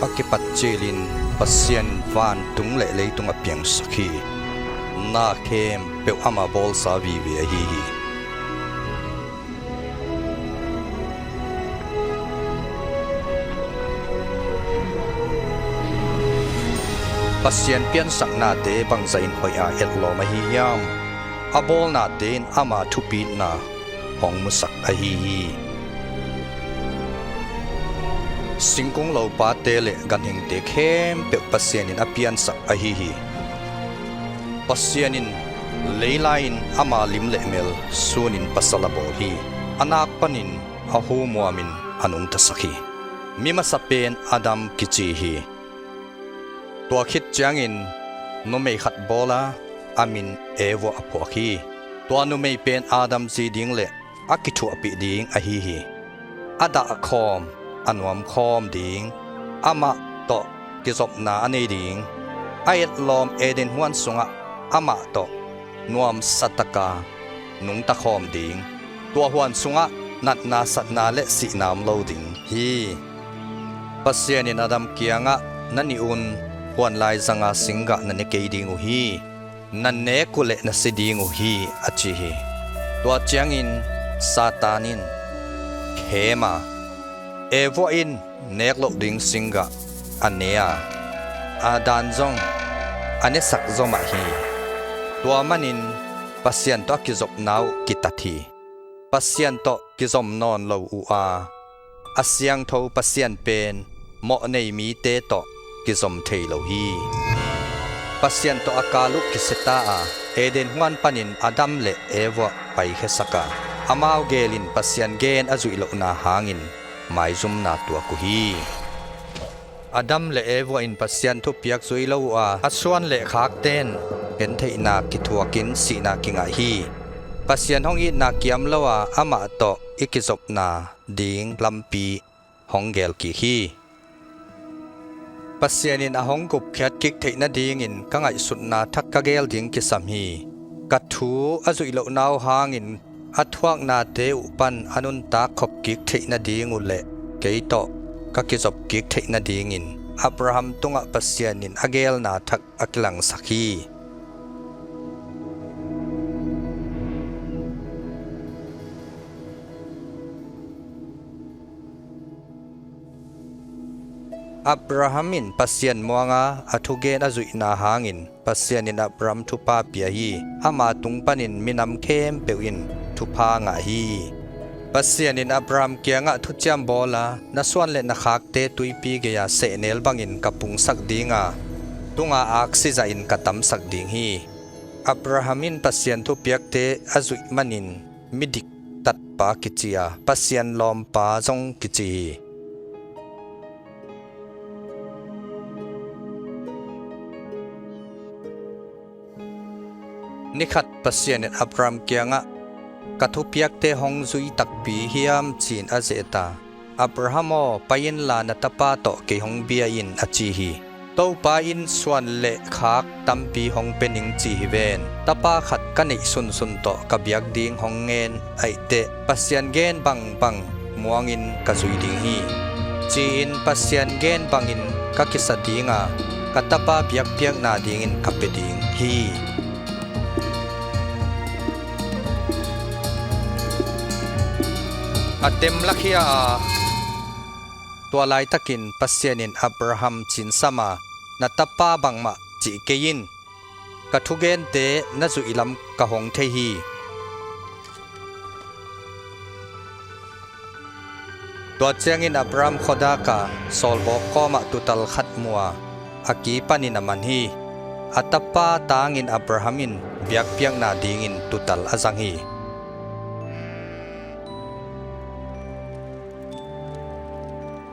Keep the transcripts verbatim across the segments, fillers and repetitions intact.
a kipat cilin Pasian in vantung le leitung a piangsak hi. Na khempeuh ama bawlsa vive ahi hi. Pasian piansaknate bangzah in hoih a etlawm ahi hiam? A bawlnate in ama thupitna hong musak ahi hi. Singkung lopate le ganhingte khempeuh Pasian in a piansak ahi hi. Pasian in leilai-in ama lim le mel sunin pasal a bawl hi. A nak panin a hu muamin a nungtasak hi. Mi masa pen Adam kici hi. Tua khit ciangin numei khat bawl a, a min Eva a phuak hi. Tua numei pen Adam zi ding le a kithuahpih ding ahi hi. A dahkhawm, a nuamkhawm ding, amah tawh kizopna a nei ding, a etlawm Eden huan sungah amah tawh nuamsa taka nungtakhawm ding, tua huan sungah natna satna le sihna om lo ding hi. Pasian in Adam kiangah, "Na nih un, huan laizanga singgah na ne kei ding uh hi. Na nek uh leh na si ding uh hi," a ci hi. Tua ciangin Satan in khem a, Eva in nek loh ding singgah a ne a, Adam zong a nesak zaw mah hi. Tua manin Pasian tawh a kizopna uh kitat hi. Pasian tawh kizom nawn lo uh a, a siangtho Pasian pen mawhnei mite tawh kizom thei lo hi. Pasian tawh a kal uh kisia ta a, Eden huan panin Adam le Eva paikhiasak a, amau gelin Pasian gen a zuih lohna hangin maizumna tuak uh hi. Adam le Eva in Pasian thupiak zui lo uh a, a suan le khakte in gentheihna kithuakin sihna kingah hi. Pasian hong itna kiam lo a, amah tawh i kizopna ding lampi hong gel kik hi. Pasian in a hong gupkhiat kik theih nadingin ka ngaihsutna thak ka gel ding kisam hi. Ka thu a zuih lohna uh hangin a thuaknate uh pan a nuntak khop kik theih nading uh le kei tawh ka kizop kik theih nadingin Abraham tungah Pasian in a gelna thak a kilangsak hi. Abraham in Pasian muanga a thugen a zuihna hangin Pasian in Abraham thupha pia hi. Ama tung panin minam khempeuh in thupha ngah hi. Pasian in Abraham kiangah thuciam bawl a, "Na suan le na khakte tuipi gei-a sehnel bangin ka pungsak ding a, tunga aksi zahin ka tamsak ding hi." Abraham in Pasian thupiakte a zuih manin midik tatpa kici a, Pasian lawmpa zong kici hi. Nikhat Pasian in Abraham kiangah, "Ka thupiakte hong zui takpi hiam?" ci-in a zeh ta. "Abraham aw, pai inla na tapa tawh kei hong bia in," a ci hi. "Topa in suan le khak tampi hong pia ning ci hi ven. Tapa khat ka neih sunsun tawh ka biak ding hong ngen, ahih teh Pasian gen bangbang muangin ka zui ding hi. Ci-in Pasian gen bangin ka kisa ding a, ka tapa biakpiakna dingin ka pia ding hi." A temlak hi a, tua laitakin Pasian in Abraham cinsam a, "Na tapa bangmah cih kei in, ka thugente na zuih lam ka hong thei hi." Tua ciangin Abraham khuadak a, sawlbawk kawmah tuutal khat mu a, a ki panin a man hi. A tapa tangin Abraham in biakpiakna dingin tuutal a zang hi.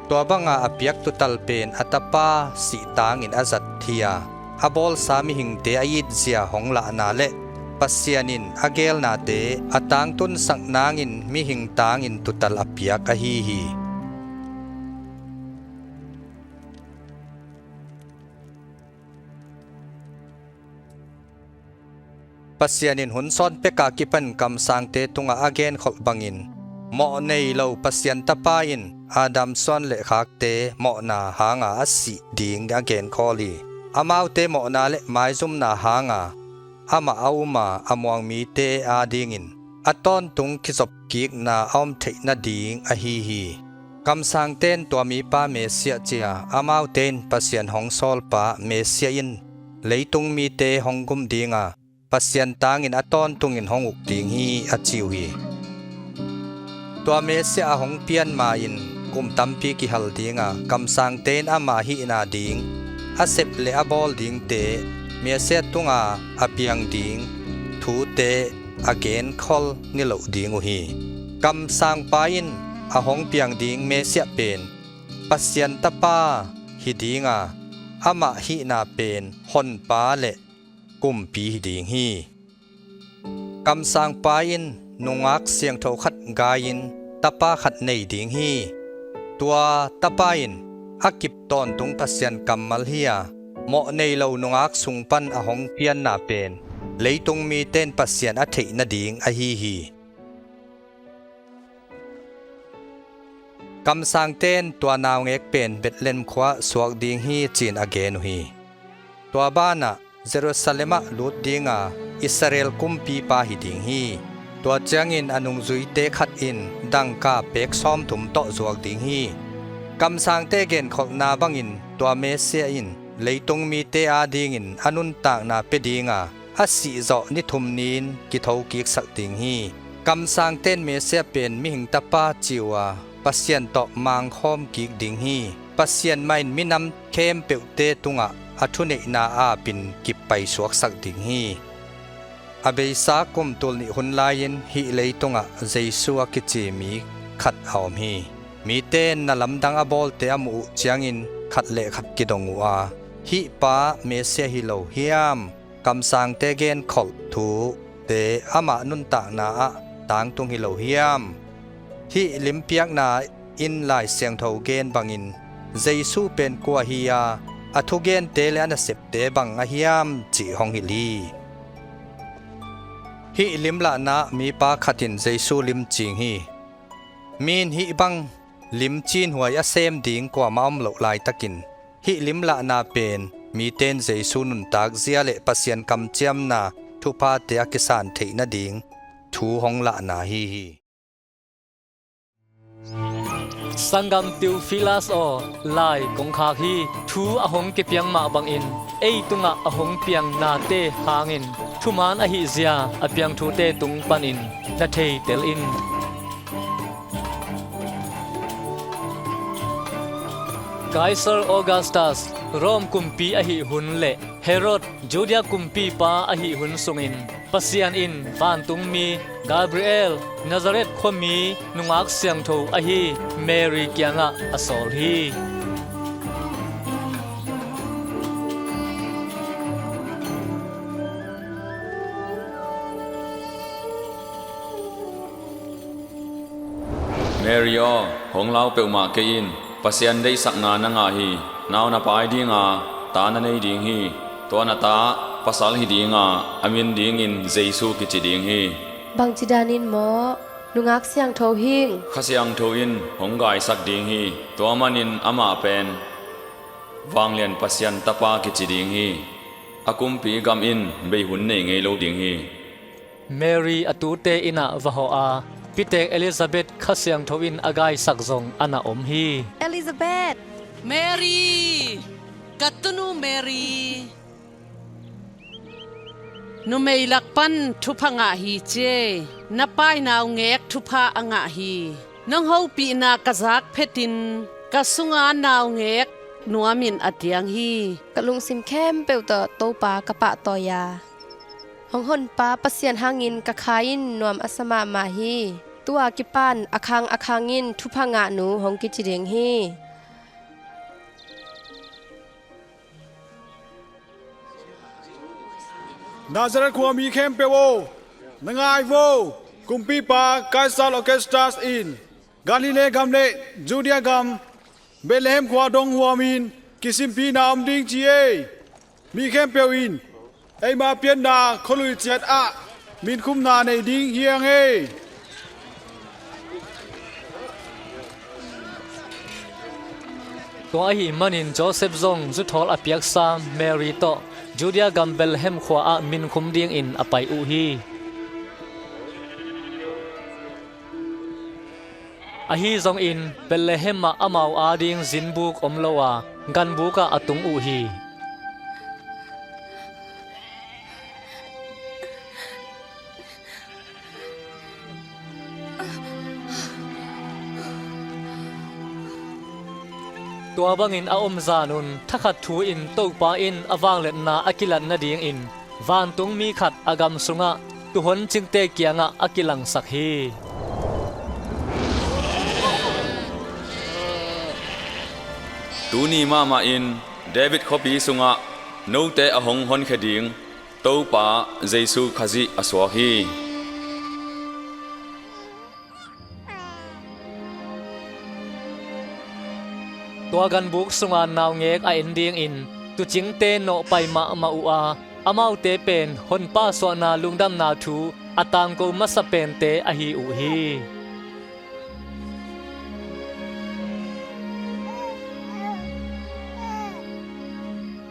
Tua banga a piak tuutal pen a tapa sih tangin a zat hi a, a bawlsa mihingte a itzia hong lahna le Pasian in a gelnate a tangtunsak nangin mihing tangin tuutal a piak ahi hi. Pasian in hun sawn peka kipan kamsangte tungah a genkholh bangin, Mawh nei lo Pasian Tapa in Adam suan le khakte mawhna hanga a sih ding a genkhawl hi. Amaute mawhna le maizumna hanga amah a uma a muang mite adingin a tawntung kizopkikna a om theih nading ahi hi. Kamsangte in tua mipa Messiah ci a, amaute in Pasian hong sawlpa Messiah in leitung mite hong gum ding a, Pasian tangin a tawntungin hong uk ding hi, a ci uh hi. Tua Messiah a hong pian ma-in kum tampi kihal ding a, kamsangte in ama hihna ding a sep le a bawl dingte, Messiah tunga a piang ding thute a genkhol niloh ding uh hi. Kamsangpa in a hong piang ding Messiah pen Pasian Tapa hi ding a, amah hihna pen Honpa le Kumpi hi ding hi. Kamsangpa in nungak siangtho khat gai-in tapa khat nei ding hi. Tua tapa in a kip tawntung Pasian kammal hi a, mawh nei lo nungak sung pan a hong pianna pen leitung mite in Pasian a theih nading ahi hi. Kamsangte in tua naungek pen Bethlehem khua suak ding hi, ci-in a gen uh hi. Tua banah Jerusalem ah lut ding a, Israel kumpipa hi ding hi. Tua ciangin a nungzuite khat in dangka pek sawmthum tawh zuak ding hi. Kamsangte genkholhna bangin tua Messiah in leitung mite adingin a nuntakna pia ding a, a sihzawh ni thum ni-in kithokiksak ding hi. Kamsangte in Messiah pen mihing tapa ci uh a, Pasian tawh mangkhawm kik ding hi. Pasian mah in minam khempeuhte tungah a thuneihna apin kipaisuaksak ding hi. A beisa kum tul nih hun lai-in hih leitungah Jesu a kici mi khat a om hi. Mite in na lamdang a bawlte a muh uh ciangin khat le khat kidong uh a, hih pa Messiah hi lo hiam? Kamsangte genkholh thute amah nuntakna ah tangtung hi lo hiam? Hih limpiakna in Lai Siangtho gen bangin Jesu pen kua hi a, a thugente le a nasepte bang a hiam cih hong hilh hi. Hih limlahna ah mipa khat in Jesu lim cing hi. Mi in hih bang lim cinhuai a sem ding kuamah om loh laitakin hih limlahna pen mite in Jesu nuntak zia le Pasian kamciamna thuphate a kisan theih nading thu hong lahna ahi hi. Sanggam Theofilas aw, lai kong khak hi. Thu a hong kipiang mah bangin ei tungah a hong piang nate hangin thuman ahih zia a piang thute tung panin na theitel in. Kaisar Augustus Rom kumpi ahih hun le Herod Judea kumpipa ahih hun sungin Pasian in vantungmi Gabriel, Nazareth khuami nungak siangtho ahi Mary kiangah a sawl hi. Mary aw, hong lau peuhmah kei in. Pasian deihsakna na ngah hi. Nau na pai ding a, ta na nei ding hi. Tua na ta ah pasal hi ding a, a min dingin Jesu kici ding hi. Bangci danin maw? Nungak siangtho hing. Kha Siangtho in hong gaisak ding hi. Tua manin amah pen Vanglian Pasian Tapa kici ding hi. A kumpi gam in bei hun nei ngei lo ding hi. Mary a tute inn ah va hawh a, pitek Elizabeth Kha Siangtho in a gaisak zong a na om hi. Elizabeth! Mary! Ka tunu Mary! Numei lak pan thupha ngah hi ci e. Na pa in naungek thupha a ngah hi. Nong hopihna ka zak phetin ka sunga naungek nuamin a tiang hi. Ka lungsim khempeuh tawh Topa ka pahtawi a, hong honpa Pasian hangin ka kha in nuam a sa mahmah hi. Tu-a kipan a khang a khangin thupha ngahnu hong kici ding hi. Nazareth khuami khempeuh aw, na ngai vo. Kumpipa Kaisar Augustus in Galilee gam le Judea gam Bethlehem khua dong huamin kisimpihna om ding ci e. Mi khempeuh in eima pianna khualui ciat ah minkhumna nei ding hi ing e. Tua ahih manin Josef zong zuthawl a piaksa Mary tawh Judea gam Bethlehem khua-ah minkhum dingin a pai uh hi. Ahi zongin Bethlehem ah amau ading zinbuk om lo a, ganbuk ah a tung uh hi. Tua bangin a om zanun thakhat thu-in Topa in a vangliatna a kilat nadingin vantung mi khat a gam sungah tuuhon cingte kiangah a kilangsak hi. Tuni mahmah in David khuapi sungah note a hong honkhia ding Topa Jesu Khazih a suak hi. Tua ganbuk sunga naungek a en dingin tuucingte nawhpai mahmah uh a, amaute pen Honpa suahna lungdamna thu a tangko masa pente ahi uh hi.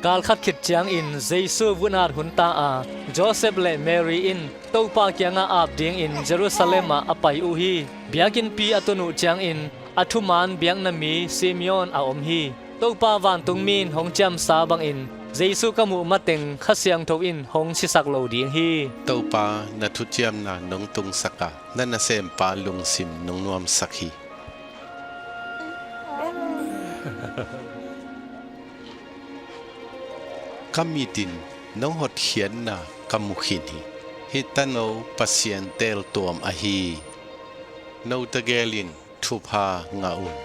Kalkhat khit ciangin Jesu vunat hun ta a, Josef le Mary in Topa kiangah ap dingin Jerusalem ah a pai uh hi. Biakinnpi a tun uh ciangin a thuman biakna mi Simeon a om hi. Topa vantungmi in hong ciamsa bangin Jesu ka muh mateng Kha Siangtho in hong sisak lo ding hi. Topa, na thuciamna nong tungsak a, na nasempa lungsim nong nuamsak hi. Ka mit in nong hotkhiatna ka mu khin hi. Hih tano Pasian teeltuam ahi. No tegel in thupha ngah un.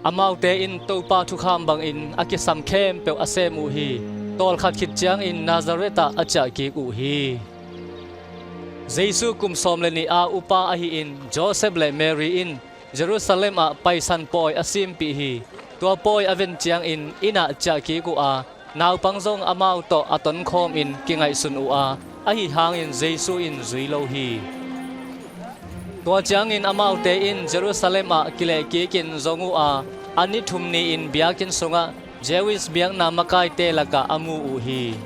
Amaute in Topa thukham bangin a kisam khempeuh a sem uh hi. Tawlkhat khit ciangin Nazareth ah a ciah kik uh hi. Jesu kum sawm le nih a upa ahi in Josef le Mary in Jerusalem ah Paisan pawi a simpih hi. Tua pawi a ven ciangin inn ah ciah kik uh a, naupang zong amau tawh a tonkhawmin kingaihsun uh a, ahi hangin Jesu in zui lo hi. Tua ciangin amaute in Jerusalem ah kilehkikin zong uh a, a ni thum ni-in biakinn sungah Jewish biakna makaite lakah a mu uh hi.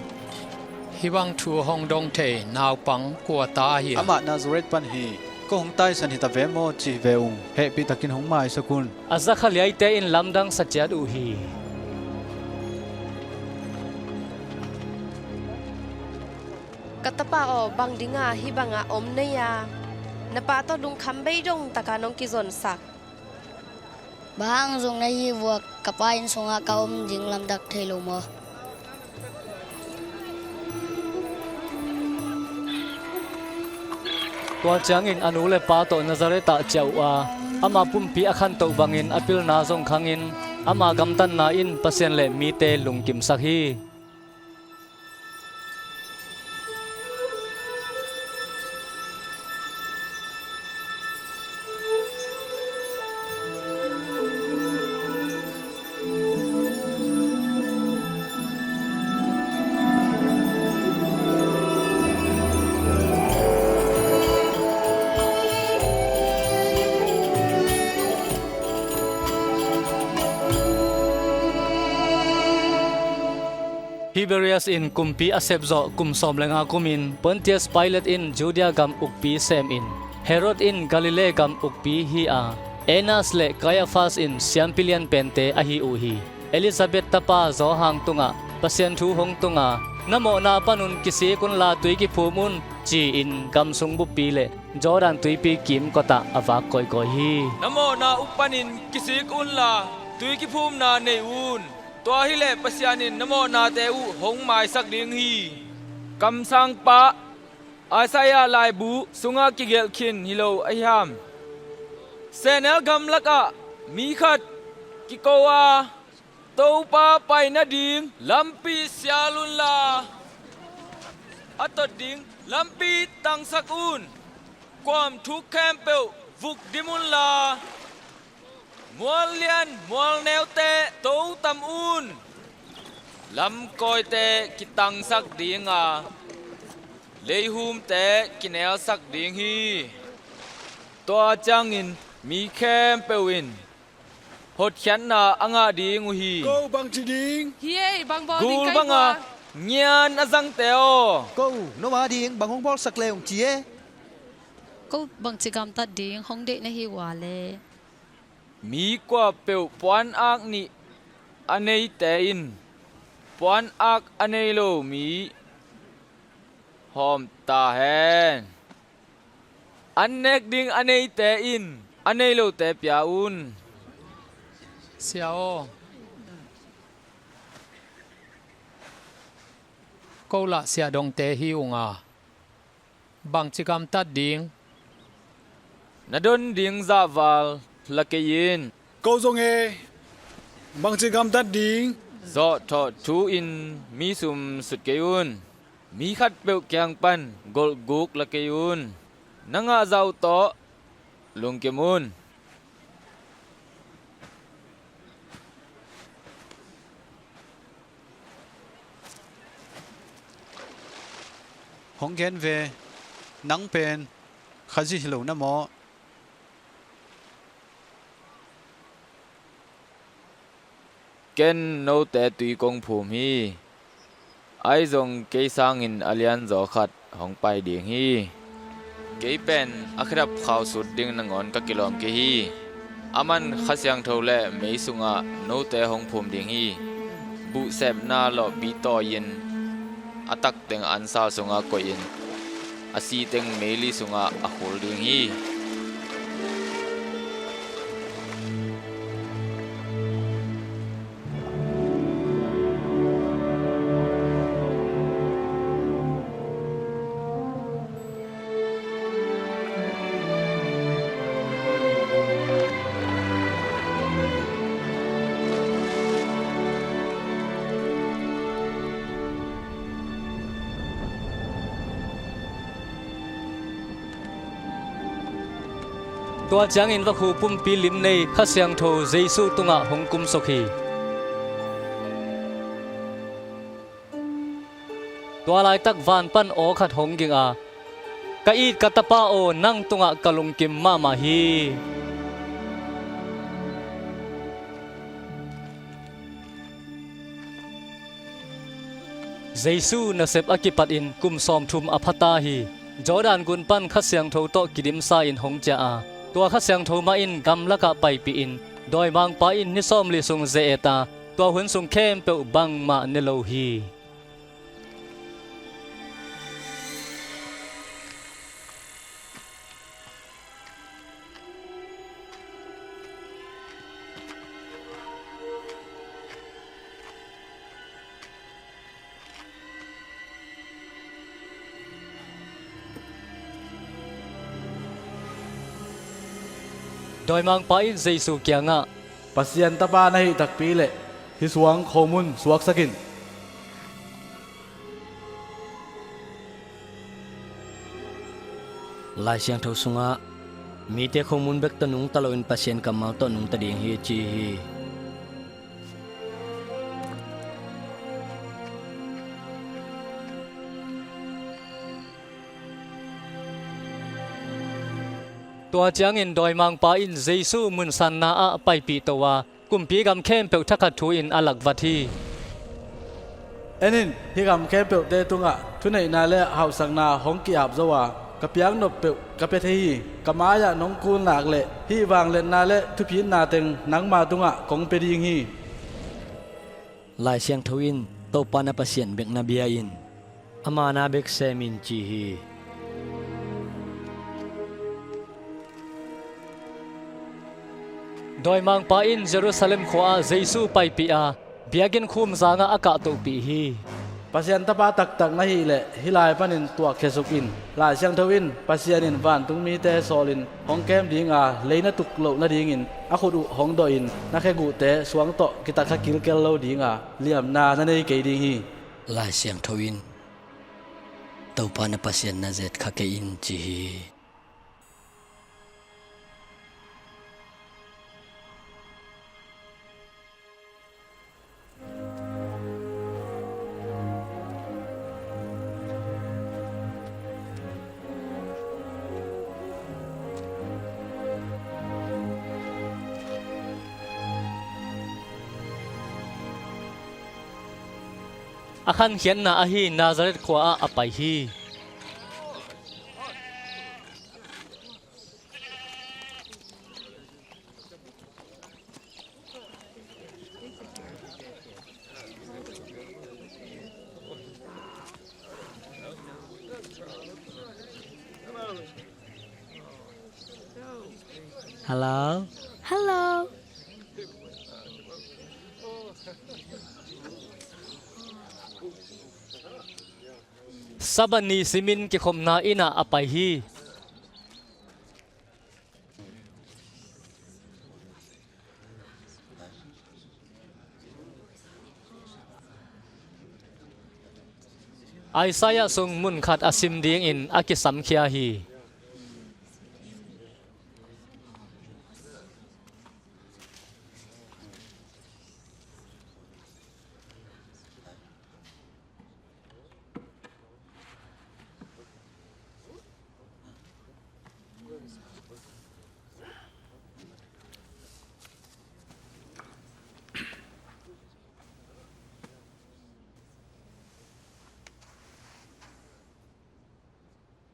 Hih bang thu hong dong thei naupang kua ta ahi a? Amah Nazareth pan hi. Ko hong taisan hi ta ve maw, cih ve ung. Hehpihtakin hong maisak un. A zakhaliaite in lamdang sa ciat uh hi. Ka tapa aw, bang dinga hih bangah om na hi a? Na pa tawh lungkham bei dongtaka nong kizonsak. Bang hang zong na hih vuak ka pa inn sungah ka om ding lamdak thei lo maw? Tua ciangin a nu le pa tawh Nazareth ah ciah uh a, amah pumpi a khantoh bangin a pilna zong khangin ama gamtatna in Pasian le mite lungkimsak hi. Tiberias in kumpi a sepzawh kum sawm le nga kumin Pontius Pilate in Judea gam ukpi semin, Herod in Galilee gam ukpi hi a, Annas le Kaiafas in siampi lianpente ahi uh hi. Elizabeth tapa Johan tungah Pasian thu hong tunga, "Na mawhna panun kisik unla tui kiphum un," ci-in gam sung buppi le Jordan tuipi kimkotah a vak kawikawi hi. "Na mawhna uh panin kisik unla tui kiphumna nei un. Tua hileh Pasian in na mawhnate uh hong maisak ding hi. Kamsangpa Isaiah laibu sungah kigelh khin hi lo ahi hiam? Sehnel gam lakah mi khat kiko a, 'Topa pai nading lampi sial unla, a tot ding lampi tangsak un. Kuamthuk khempeuh vukdim unla, mual lian mual neute totam un. Lamkawite kitangsak dinga, Leihumte kinelsak ding hi. Tua ciangin mi khempeuh in hotkhiatna a ngah ding uh hi. Ko bangci ding? Hi ei, bang bawl ding? Gul kai banga ngian a zangte aw. Ko, no a ding bang hong bawlsak le ung ci e. Ko bangci gamtat ding hong deih na hi ua le? Mi kuapeuh puanak nih a neite in puanak a nei lo mi hawm ta hen. An nek ding a neite in a nei lote pia un. Sia aw, ko lah siahdongte hi unga, bangci gamtat ding? Na don ding zahval la kei in. Ko zong e, bangci gamtat ding? Zawhthawh thu-in mi sum sut kei un. Mi khatpeuh kiang pan golhguk la kei un. Na ngahzah uh tawh lungkim un. Hong gen ve, nang pen Khazih hi lo na maw? Ken note tui kong phum hi. Ahi zong kei sangin a lianzaw khat hong pai ding hi. Kei pen a khedap khau sut ding nangawn ka kilawm kei hi. Aman Kha Siangtho le mei sungah note hong phum ding hi. Buhsepna lawhpi tawi-in a tak teng ansal sungah koihin a si teng meili sungah a khul ding hi. Tua ciangin vakhu pumpi lim nei Kha Siangtho Jesuh tungah hong kumsuk hi. Tua laitak van pan aw khat hong ging a, "Ka it ka Tapa aw, nang tungah ka lungkim mahmah hi." Jesuh nasep a kipatin kum sawmthum a phata hi. Jordan gun pan Kha Siangtho tawh kidimsa-in hong ciah a, tua Kha Siangtho mah in gamlakah paipihin, dawimangpa in ni sawmli sung ze-et a, tua hun sung khempeuh bangmah ne lo hi. Dawimangpa in Jesuh kiangah, "Pasian Tapa na hih takpi leh hih suang khomun suaksak in. Lai Siangtho sungah, 'Mite khomun bek tawh nungta loin Pasian kammal tawh nungta ding hi,' ci hi." Tua ciangin dawimangpa in Jesuh munsanna ah paipih to a, kumpi gam khempeuh thakhat thu-in a lakvat hi. "En in, hih gam khempeuhte tungah thuneihna le hauhsakna hong ki-ap zo a, ka piaknop peuh ka pia thei hi. Ka mai-ah nong kul nak leh hih vangliatna le thupitna teng nangma tungah kong pia ding hi." Lai Siangtho in, "Topa na Pasian bek na bia in. Ama na bek sem in," ci hi. Dawimangpa in Jerusalem khua-ah Jesuh paipih a, biakinn khum zangah a kahtohpih hi. "Pasian Tapa taktak na hih leh hih lai panin tuakkhiasuk in. Lai Siangtho in, 'Pasian in vantung mite sawlin hong kem ding a, lei na tuk loh nadingin a khut uh hong dawhin, na kheguhte suang tawh kitatkha kilkel lo ding a, liamna na nei kei ding hi.'" Lai Siangtho in, "Topa na Pasian na zetkha kei in," ci hi. A khankhiatna ahi Nazareth khua ah a pai hi. Hello. Hello. Sabbath ni simin kikhopna inn ah a pai hi. Isaiah sung mun khat a sim dingin a kisamkhia hi.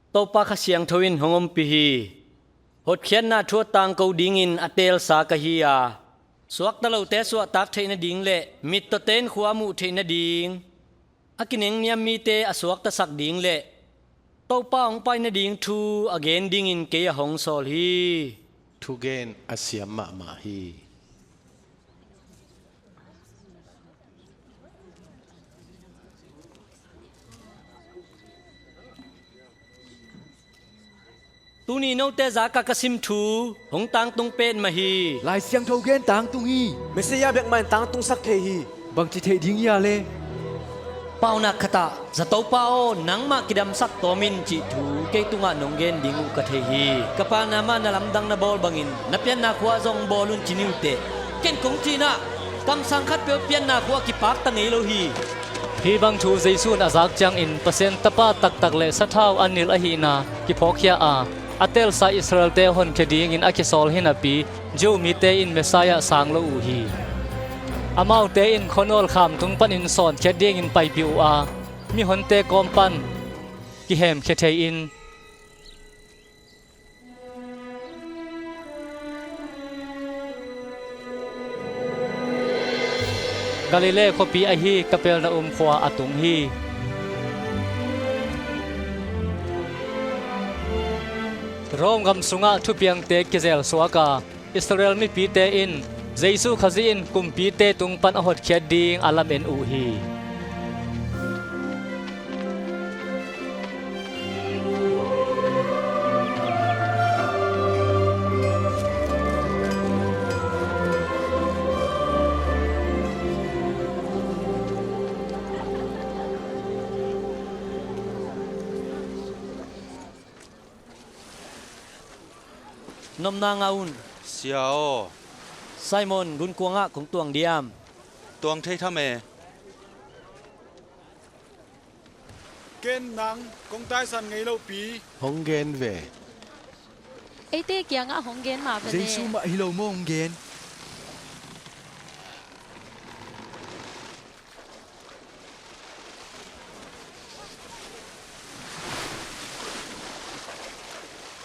Topa Kha Siangtho in hong ompih hi. Hotkhiatna thu a tangko dingin a teelsa ka hi a, suakta lote suahtak theih nading le mittawte in khua muh theih nading, a kinengniam mite a suaktasak ding le Topa hong pai nading thu a gen dingin kei a hong sawl hi. Thugen a siam mahmah hi. Tuni note zaka ka sim thu hong tangtung petmah hi. Lai Siangtho gen tangtung hi. Messiah bek mah in tangtungsak thei hi. Bangci theih ding hia le? Paunak khatah, "Zatopa aw, nangmah kidamsak tawm in," cih thu kei tungah nong gen ding uh ka thei hi. Kapernaum ah na lamdang na bawl bangin na pianna khua zong bawl un ci ni uh teh. Ken kong cih nah, kamsang khatpeuh pianna khua kipakta ngei lo hi. Hih bang thu Jesu in a zak ciangin Pasian Tapa taktak le sathau a nilh ahihna kiphawkkhia a, a teelsa Israel-te honkhia dingin a kisawl hi napi, Jew mite in Messiah sang lo uh hi. Amaute in khuanawl khamtung panin sawnkhiat dingin paipih uh a, mihonte kawm pan kihemkhia thei-in Galilee khuapi ahi Kapernaum khua a tung hi. Rome gam sungah thupiangte kizelsuak a, Israel mipite in Jesu Khazih in kumpite tung pan a hotkhiat ding a lamen uh hi. Nopna ngah un. Sia aw. Simon, gunkuang ah kong tuang diam? Tuang thei tham e. Ken nang kong taisan ngei lo pi. Hong gen ve. Eite kiangah hong gen mah ve le. Jesu mah hi lo maw hong gen?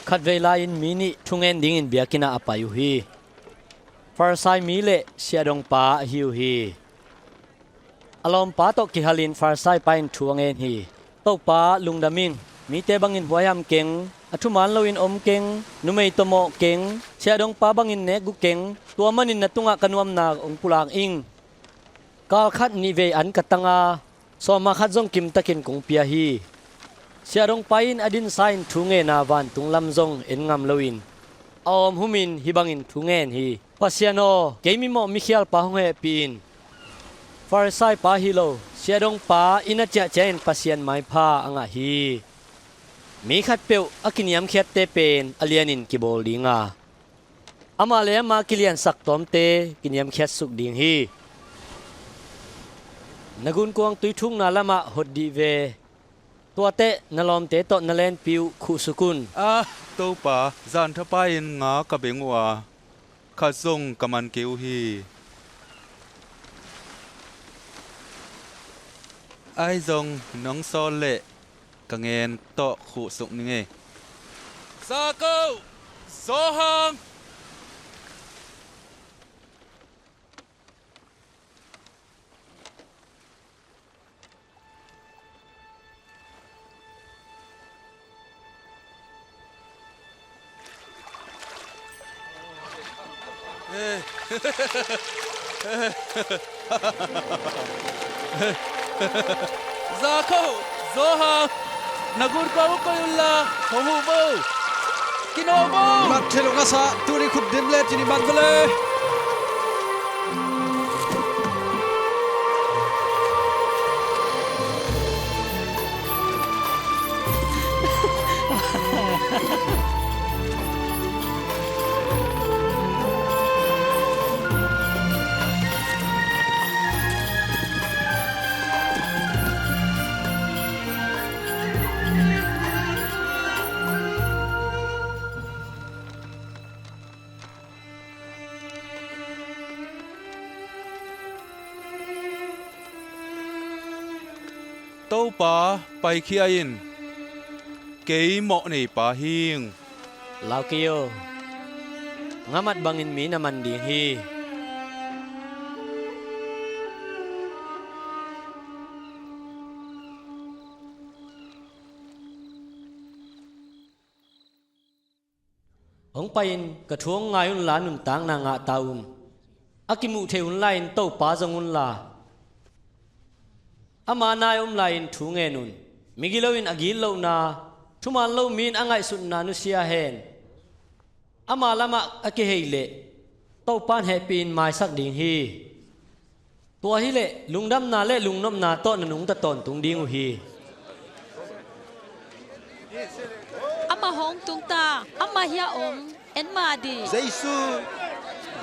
Khatvei lai-in mi nih thungen dingin biakinn ah a pai uh hi. Farisai mi le siahdongpa ahi uh hi. A lawmpa tawh kihalin Farisai pa in thu a ngen hi. "Topa, lungdam in. Mite bangin huaiham keng, a thuman loin om keng, numei tawh mawh keng, siahdongpa bangin nekgu keng. Tua manin na tungah ka nuamna hong pulak ing. Kal khat nihvei an ka tang a, sawma khat zong kimtakin kong pia hi." Siahdongpa in a dinsa in thu ngen a, vantung lam zong en ngam loin a awm humin hih bangin thu ngen hi. "Pasian aw, kei mimawh mikhialpa hong hehpih in. Farisai pa hi lo, siahdongpa inn a ciahciah in Pasian maipha a ngah hi. Mi khatpeuh a kiniamkhiatte pen a lianin kibawl ding a, amah le amah kiliansak tawmte kiniamkhiatsuk ding hi. Na gunkuang tuithukna lamah hot dih ve. Tuateh na lawmte tawh na lenpi uh khuhsuk un." "Ah, Topa, zan thapai-in nga ka beng uh a, khat zong ka man kei uh hi." Ahi zong nong sawl leh ka ngen tawh khuhsuk ning ei. Za ko, Johan! Za ko, Johan, na gulpa uh koih unla hong huh vo. Kino vo. Mat thei lo ngasa, tuni khut dim le tini mat vo le. Topa, paikhia in, kei mawh neipa hing. Lau kei aw, nga mat bangin mi na man ding hi. Hong pai-in ka thu hong ngai unla nuntakna ngah ta un. A kimuh theih hun lai-in Topa zong unla, ama nai om lai-in thu ngen un. Migilo in a gitlohna, thuman lo mi in a ngaihsutna nusia hen. Ama lamah a kihei leh Topa in hehpih in maisak ding hi. Tua hileh lungdamna le lungnopna tawh na nungta tawntung ding uh hi. Amah hong tungta, amah hiah om, en mah dih. Jesu,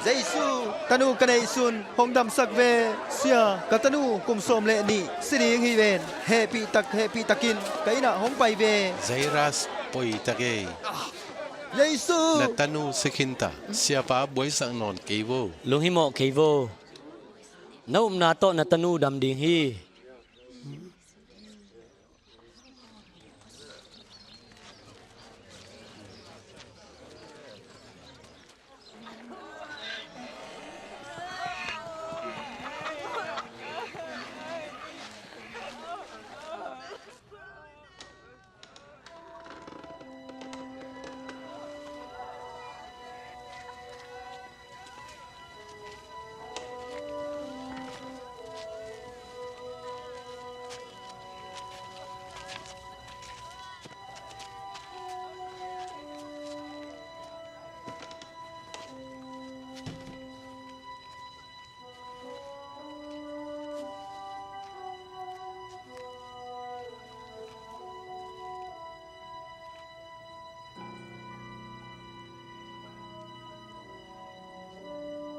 Jesu, tanu ka neihsun, hong damsak ve. Sia, ka tanu kum sawm le nih si ding hi ven. Hehpih tak, hehpih takin ka innah hong pai ve. Jairus, poi tak ei. Jesu! Na tanu si khinta, siapa buaisak nawn kei vo. Lunghimawh kei vo. Na upna tawh na tanu dam ding hi.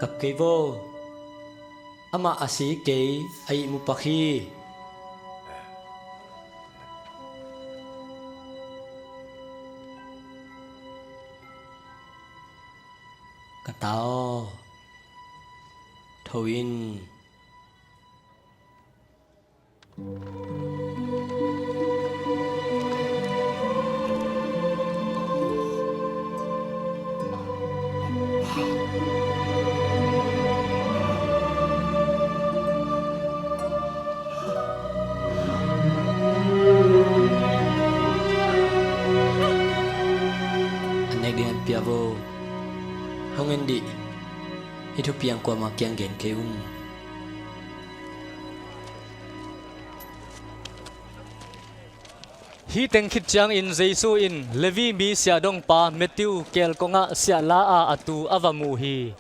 Kap kei vo. Amah a si kei, a ihmu pak hi. Ka ta aw, tho in. An nek ding an pia vo. Hong en dih. Hih thupiang kuamah kiang gen kei un. Hih teng khit ciangin Jesu in Levi mi siahdongpa Matthew keelkongah siahla a a tu a va mu hi.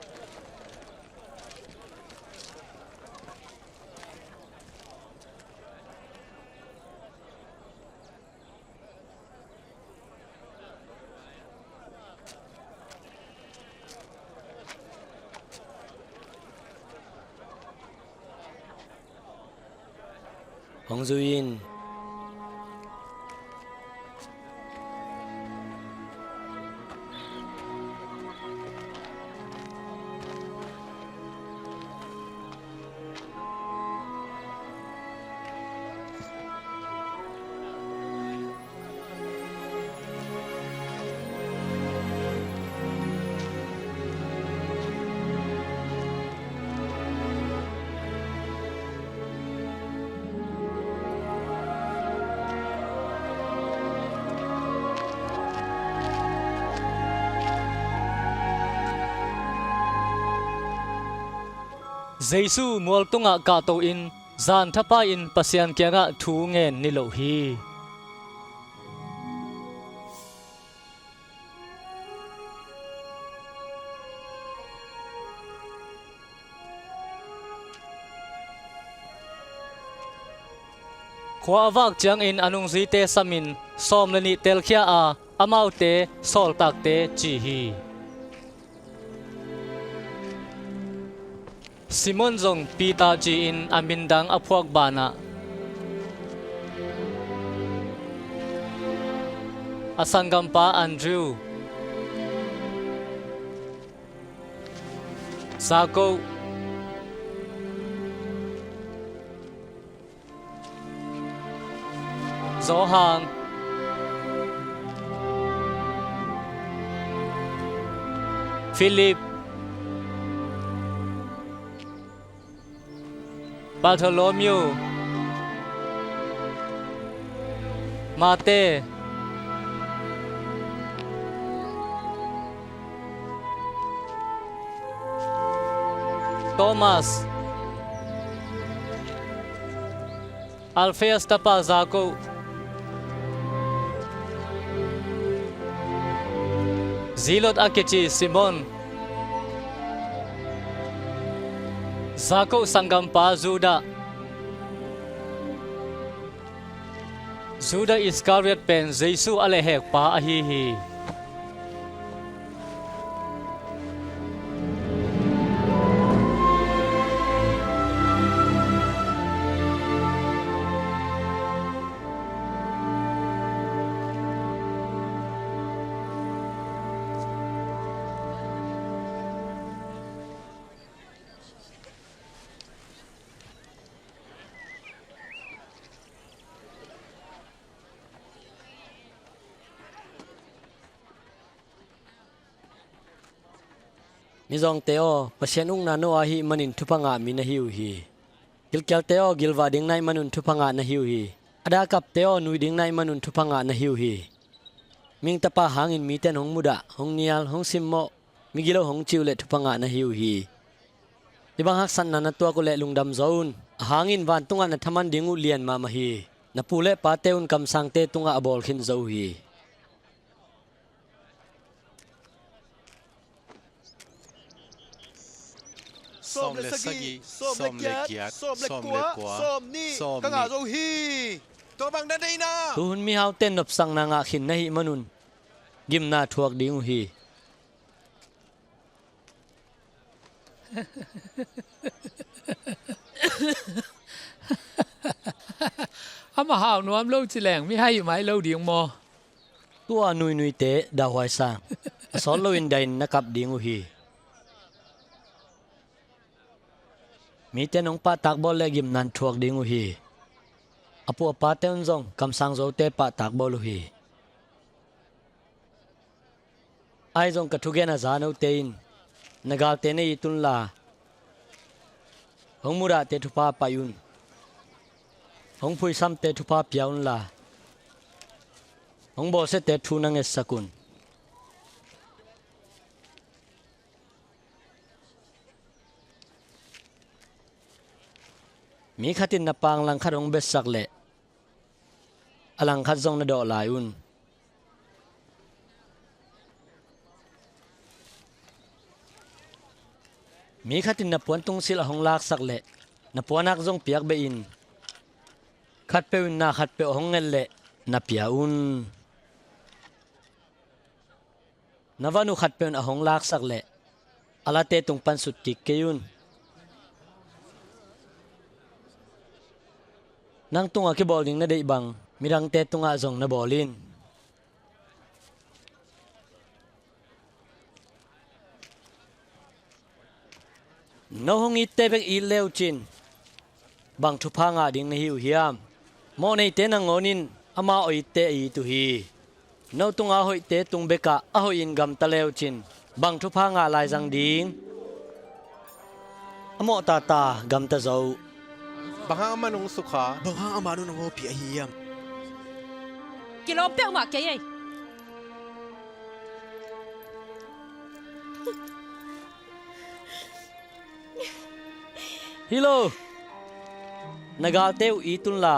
Hong zui in. Jesu mual tungah kahto-in zan thapai-in Pasian kiangah thu ngen niloh hi. Khua a vak ciangin a nungzuite samin sawm le nih telkhia a, amaute sawltakte ci hi. Simon zong Peter ci-in a mindang a phuak banah a sanggampa Andrew, Jakob, Johan, Philip, Bartholomew, Mate, Thomas, Alphaeus tapa Jakob, Zealot a kici Simon, Jakob sanggampa Judah. Judah Iscariot pen Jesu a lehhekpa ahi hi. Mizawngte aw, Pasian ukna no ahih manin thupha ngah mi na hi uh hi. Gilkialte aw, gilvah ding na hih manun thupha ngah na hi uh hi. A dakapte aw, nui ding na hih manun thupha ngah na hi uh hi. Mihing Tapa hangin mite in hong mudah, hong nial, hong simmawh, migilo hong cih uh leh thupha ngah na hi uh hi. Hih bang haksatna na tuak uh leh lungdam zaw un. Ahang in vantungah na thaman ding uh lian mahmah hi. Na pu le pate un kamsangte tungah a bawl khin zo uh hi. Sawm le sagih, sawm le giat, sawm le kua, sawm nih, ka ngah zo hi. Tua bang na deihna. Tuhun mihaute in nopsakna ngah khin na hih manun gimna thuak ding uh hi. Amah hau nuam lo ci leng mihai uh mai lo ding maw? Tua nuinuite dauhuai sang, a sawt loin dahin na kap ding uh hi. Mite in hong pahtak bawl le gimna in thuak ding uh hi. A pu a pate un zong kamsang zote pahtak bawl uh hi. Ahi zong ka thugen a za note in na galte na it unla, hong mudahte thupha pai un. Hong phuisamte thupha pia unla, hong bawlsiate thu na ngetsak un. Mi khat in na pang langkhat hong betsak leh a langkhat zong na dawh lai un. Mi khat in na puan tungsilh a hong laksak leh na puanak zong piak beh in. Khatpeuh in na khatpeuh a hong nget leh na pia un. Na van uh khatpeuh in a hong laksak leh a late tung pan sut kik kei un. Nang tungah kibawl ding na deih bang midangte tungah zong na bawl in. No hong itte bek it le uh cin bang thupha ngah ding na hi uh hiam? Mawhneite nangawn in amau a itte a it uh hi. No tunga hoihte tung bekah a hoih in gamta le uh cin bang thupha ngah lai zang ding? A mawh tata gamta zo uh. Bang hang amah nong sukha? Bang hang amah nong hawpih ahi hiam? Kilawm peuhmah kei ei. Hi lo. Na galte uh it unla,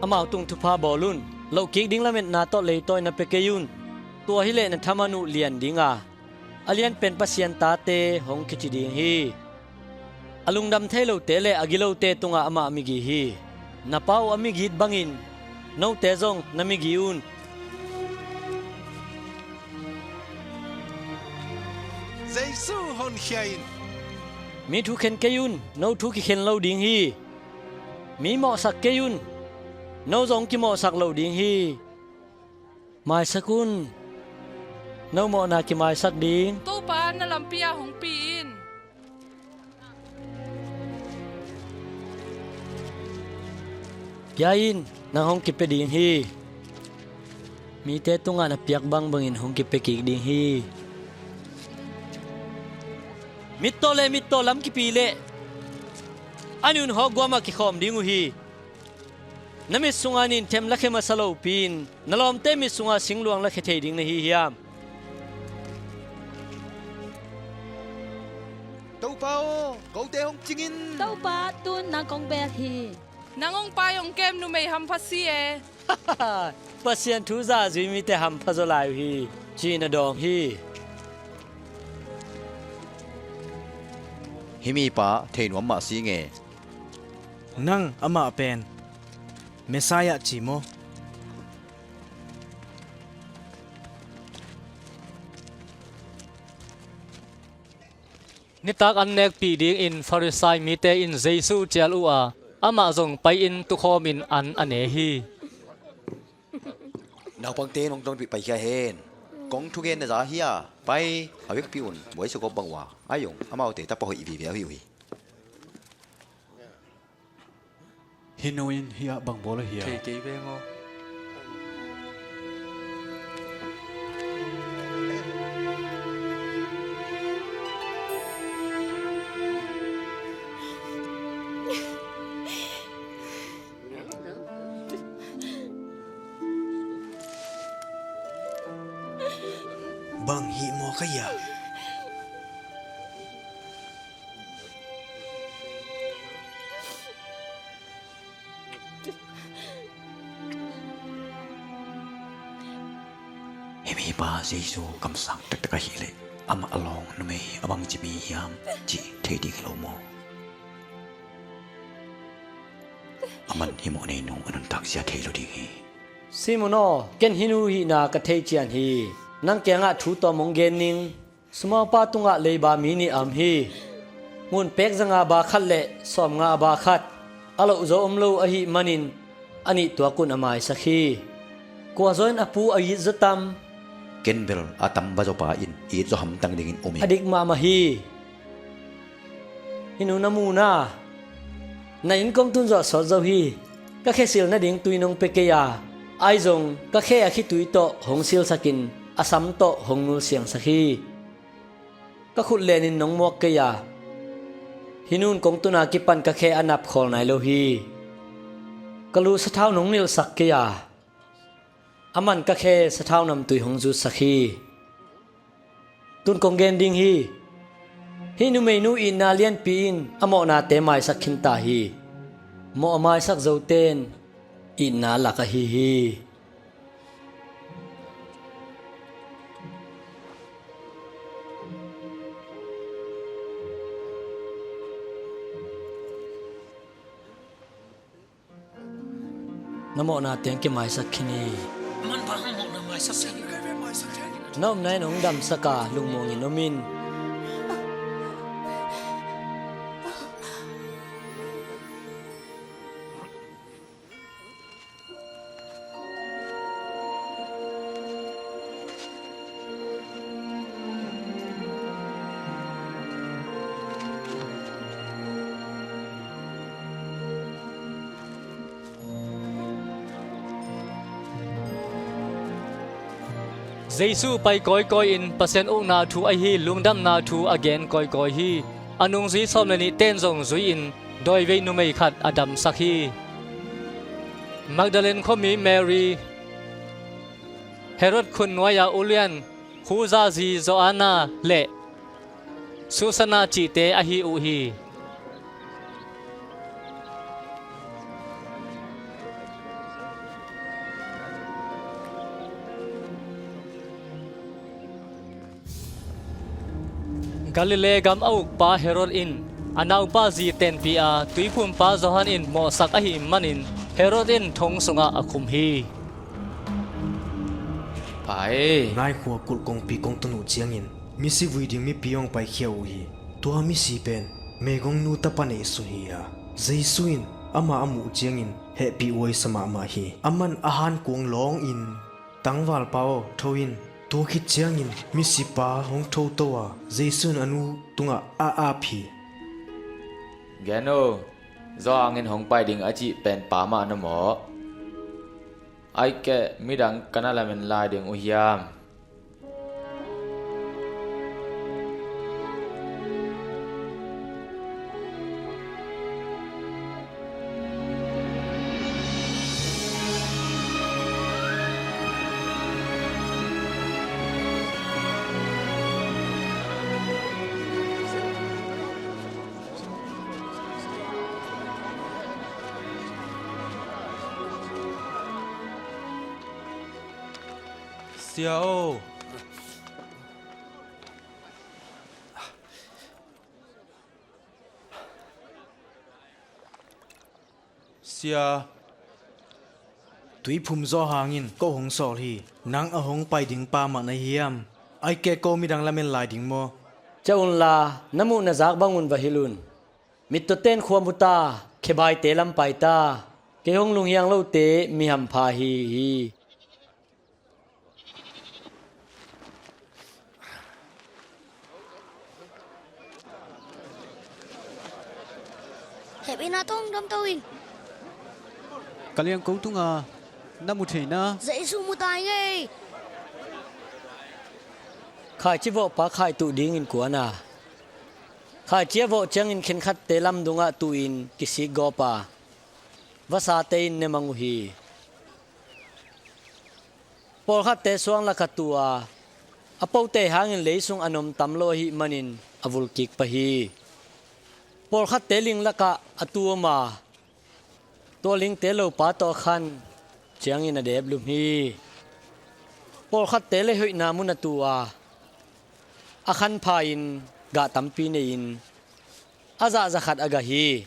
amau tung thupha bawl un. Lohkik ding lametna tawh leitawi na pia kei un. Tua hileh na thaman uh lian dinga, a lianpen Pasian tate hong kici ding hi. A lungdam thei lote le a gilote tungah amah migi hi. Na Pa uh a migit bangin note zong na migi un. Jesu honkhia in. Mi thu khen kei un, no thu kikhen lo ding hi. Mi mawhsak kei un, no zong kimawhsak lo ding hi. Maisak un, no mawhna kimaisak ding. Topa, na lampi ah hong pi in. Pia in, nang hong kipia ding hi. Mite tungah na piak bangbangin hong kipia kik ding hi. Mittaw le mittaw lam kipi leh a nunhawk guamah kikhawm ding uh hi. Na mit sunga ninthem lakhia masa lopi-in na lawmte mit sunga singluang lakhia thei ding na hi hiam? Topa aw, kote hong cingin. Topa, tun nang kong bel hi. Nang hong pai hong kem numei hampha si e. Pasian thu zahzui mite hampha zaw lai uh hi, ci-in a dawng hi. Hih mipa thei nuam mah si nge. Nang amah pen Messiah ci maw? Nitak an nekpih dingin Farisai mite in Jesu cial uh a, amah zong pai-in tukhawmin an a ne hi. Naupangte nong tonpih paikhia hen. Kong thugen na za hi a, pai a vekpi un, buaisuk awp bang uh a, a zong amaute tapa hoih vive ahi uh hi. Hih nu in hih ah bang bawl ahi a? Thei kei veng aw. Bang hih maw ka hia? Hih mipa Jesu kamsang taktak ahih leh amah a lawng numei a bangci mi hiam cih thei ding hi lo maw? Aman hih mawhnei nu a nuntak zia thei lo ding hi. Simon aw, ken hih nu hihna ka thei cian hi. Nang kiangah thu tawm hong gen ning. Sumaupa tungah leiba mi nih a om hi. Ngun pek zanga ba khat le sawmnga a ba khat, a loh zaw om lo ahih manin a nih tuakun a maisak hi. Kua zaw in a pu a it zaw tam? Ken bel a tam ba zawpa in it zaw hamtang dingin um hi. A dik mahmah hi. Hih nu na mu na. Na inn kong tun zawh sawt zo hi. Ka khe sil nading tui nong pia kei a, ahi zong ka khe a khitui tawh hong silsakin a sam tawh hong nulsiangsak hi. Ka khut lenin nong muak kei a, hih nun kong tuna kipan ka khe a nap khawl nai lo hi. Ka lu sathau nong nilhsak kei a, aman ka khe sathau namtui hong zutsak hi. Tun kong gen ding hi. Hih numeinu itna lianpi in a mawhnate maisak khinta hi. Mawh a maisak zote in itna lak ahi hi. Na mawhna teng kimaisak khin hi. Manpha hang mawhna maisak seh. Na upna in hong damsak a, lungmuangin om in. Jesu pai kawikawi in Pasian ukna thu ahi lungdamna thu a gen kawikawi hi. A nungzui sawm le nihte in zong zui-in dawivei numei khat a damsak hi. Magdalene khuami Mary, Herod khut nuai-a ulian Khuza zi Joanna le Susanna cihte ahi uh hi. Galilee gam a ukpa Herod in a naupa zi tenpih a, Tuiphumpa Johan in mawhsak ahih manin Herod in thong sungah a khum hi. Pa e, Nai khua kulh kongpi kong tun uh ciangin misi vui ding mipi hong paikhia uh hi. Tua misi pen meigongnu tapa neihsun hi a, Jesu in amah a muh ciangin hehpih huaisa mahmah hi. Aman a hankuang lawngin, "Tangvalpa aw, tho in." Tua khit ciangin misipa hong thoto a, Jesu in a nu tungah a ap hi. Gen o, Johan in hong pai ding a cih pen pa mah na maw? Ahih keh midang ka na lamen lai ding uh hiam? Sia aw. Sia, Tuiphum Johan in ko hong sawl hi. Nang a hong pai ding pa mah na hiam? Ahih keh ko midang lamen lai ding maw? Ciah unla, na muh na zak bangun va hilh un. Mittawten khua mu ta, khebaite lam pai ta, kei hong lunghiang lote mi hampha hi hi. Hehpihna tawh hong damto in. Ka liangko tunga na mu theihna Jesu mu ta ing ei. Khaici vawhpa khaituh dingin kuan a, khaici a vawh ciangin khenkhatte lamdungah tuhin kisik gawp a, vasate in ne mang uh hi. Pawlkhatte suang lakah tu a, a pote hangin lei sung a nom tam lo ahih manin a vul kik pah hi. Pawlkhatte ling lakah a tu om a, tua lingte lopa tawh a khan ciangin a deplum hi. Pawlkhatte leihoihna mun a tu a, a khan pha-in gah tampi nei-in a zah za khat a gah hi.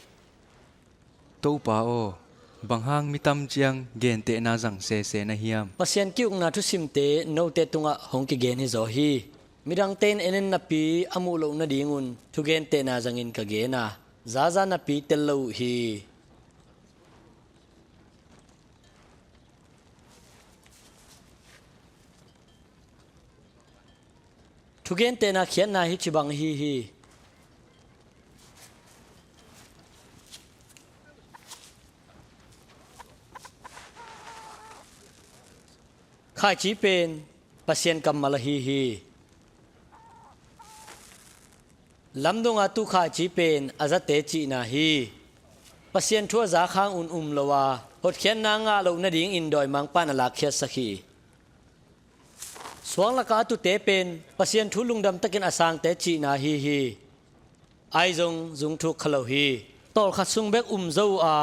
Topa aw, bang hang mi tam ciang gentehna zang sese na hiam? Pasian ki-ukna thusimte note tungah hong kigen hizaw hi. Midangte in en en napi a muh loh nadingun thugentehna zangin ka gen a, zaza napi tel lo uh hi. Thugentehna khiatna hi cibang ahi hi. Khaici pen Pasian kammal ahi hi. Lamdunga tu khaici pen a zate cihna hi. Pasian thu a zak hangun um lo a, hotkhiatna ngah loh nadingin dawimangpa'n a lakkhiatsak hi. Suang lakah a tute pen Pasian thu lungdam takin a sangte cihna ahi hi. Ahi zong zungthuk kha lo hi. Tawlkhat sung bek um zo uh a,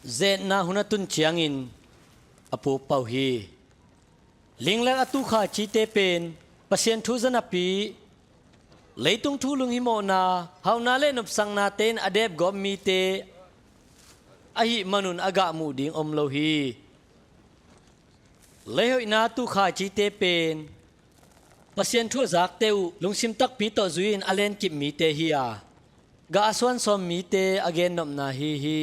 zetna hun a tun ciangin a pukpah uh hi. Linglek a tu khaicite pen Pasian thu za napi, leitung thu lunghimawhna, hauhna le nopsaknate in a depgawp mite ahih manun a gah muh ding om lo hi. Leihoihna a tu khaicite pen Pasian thu a zakte uh lungsim takpi tawh zui-in a lenkip mite hi a, gah a suansawm mite a gennopna ahi hi.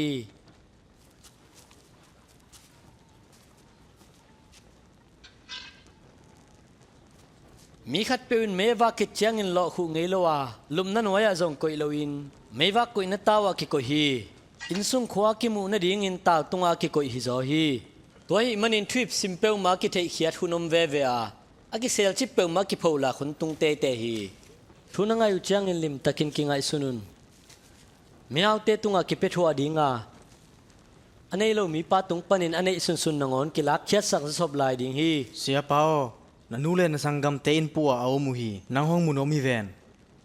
Mi khatpeuh in mei a vak khit ciangin lawhkhuh ngei lo a, lupna nuai-ah zong koih loin meivak koihna tau-ah kikoih hi. Innsung khua a kimuh nadingin tau tungah kikoih hizaw hi. Tua ahih manin thuhip sim peuhmah a kitheihkhiat hun om veve a, a kiselcip peuhmah a kipholak hun tung teitei hi. Thu na ngaih uh ciangin limtakin kingaihsun un. Mihaute tungah kipia thuah dinga, a nei lo mipa tung panin a neih sunsun nangawn kilakkhiatsak zawsop lai ding hi. Siapa aw, na nu le na sanggamte inn puah a om uh hi. Nang hong mu nuam hi ven.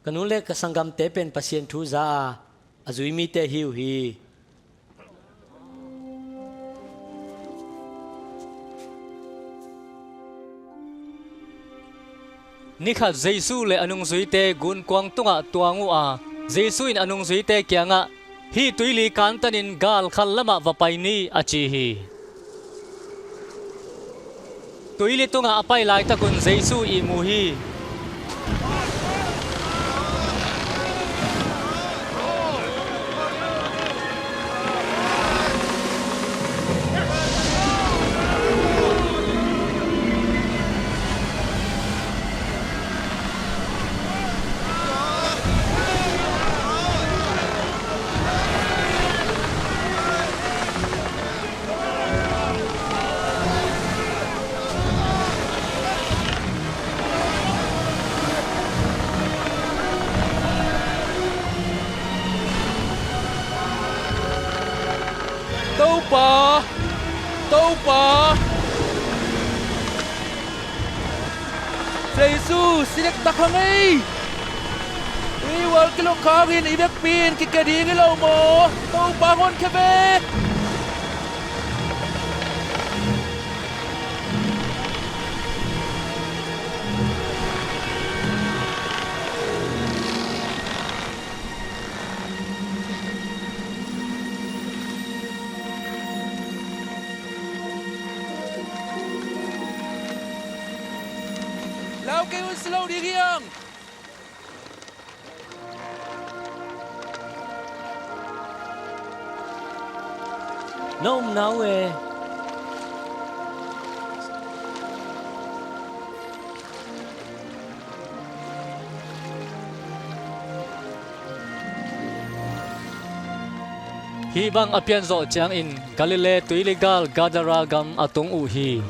Ka nu le ka sanggamte pen Pasian thu za a, a zui mite ahi uh hi. Nikhat Jesu le a nungzuite gunkuang tungah tuang uh a, Jesu in a nungzuite kiangah, "Hih tuili kantanin gal khat lamah va pai ni," a ci hi. Tuili tungah a pai laitakun Jesu ihmu hi. Topa! Topa! Jesu, si dektak hang ei! Hih ual kilok hangin i vekpi in kikia ding hi lo maw? Topa, honkhia ve! Lau kei un, si lo ding hi hang. Na omna uh e. Hih bang a pianzawh ciangin Galilee tuili gal Gadara gam a tung uh hi.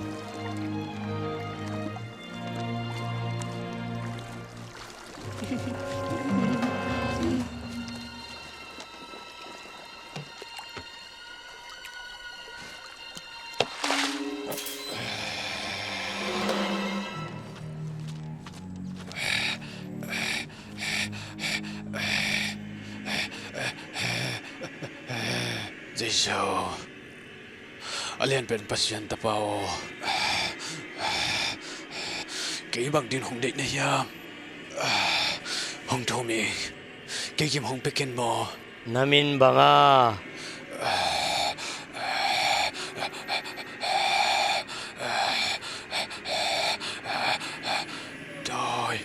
Jesu, a lianpen Pasian Tapa aw, kei bang din hong deih na hiam? Hong thum ing, kei kim hong pia ken maw? Na min bang a? Dawi.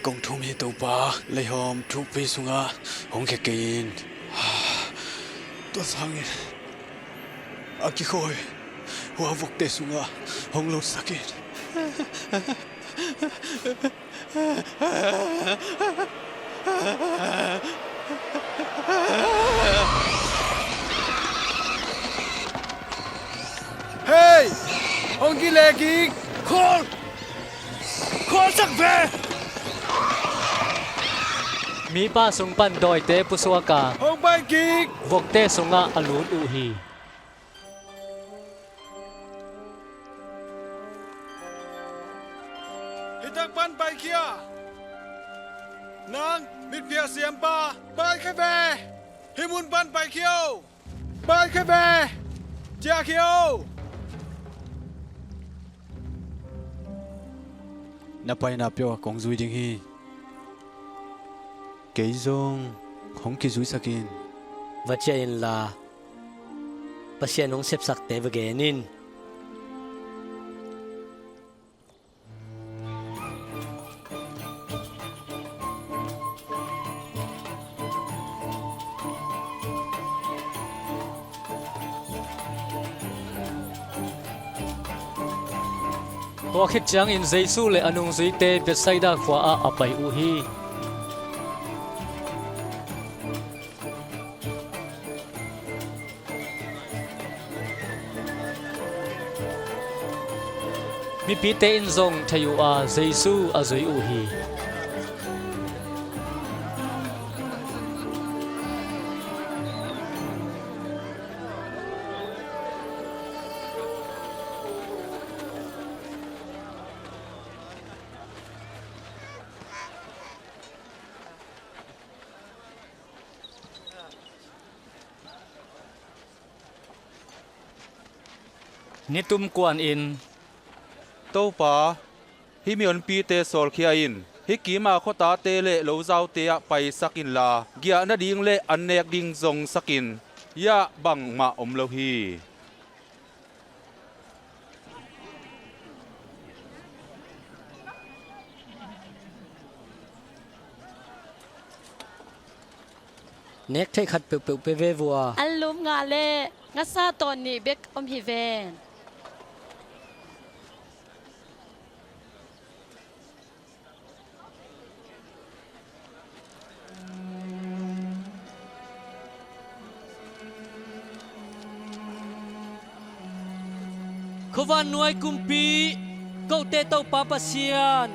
Kong thum hi Topa, leihawm thukpi sungah hong khia kei in. Tua sangin a kikhawi hua vokte sungah hong lotsak in. Hei! Hong kile kik! Khawl! Khawlsak ve! Mipa sung pan dawite pusuak a, hong pai kik! Vokte sungah a lut uh hi. Hih tak pan paikhia. Nang mitphiat siampa, paikhia ve! Hih mun pan paikhia o! Paikhia ve! Ciahkhia o! Na paina peuh ah kong zui ding hi. Kei zong hong kizuisak in. Va ciah inla, Pasian hong sepsakte va gen in. Tua khit ciangin Jesu le a nungzuite Bethsaida khua ah a pai uh hi. Mipite in zong thei uh a, Jesu a zui uh hi. Nitum kuanin, "Topa, I mihonpite sawlkhia in, hih kima khuatate le lozaute ah paisak inla, giah nading le an nek ding zongsak in, hiah bangmah om lo hi. Nek theih khat peuhpeuh pe ve vua. An lum nga le ngasa tawn nih bek om hi ven. Khuavannuai kumpi, kote Topa Pasian,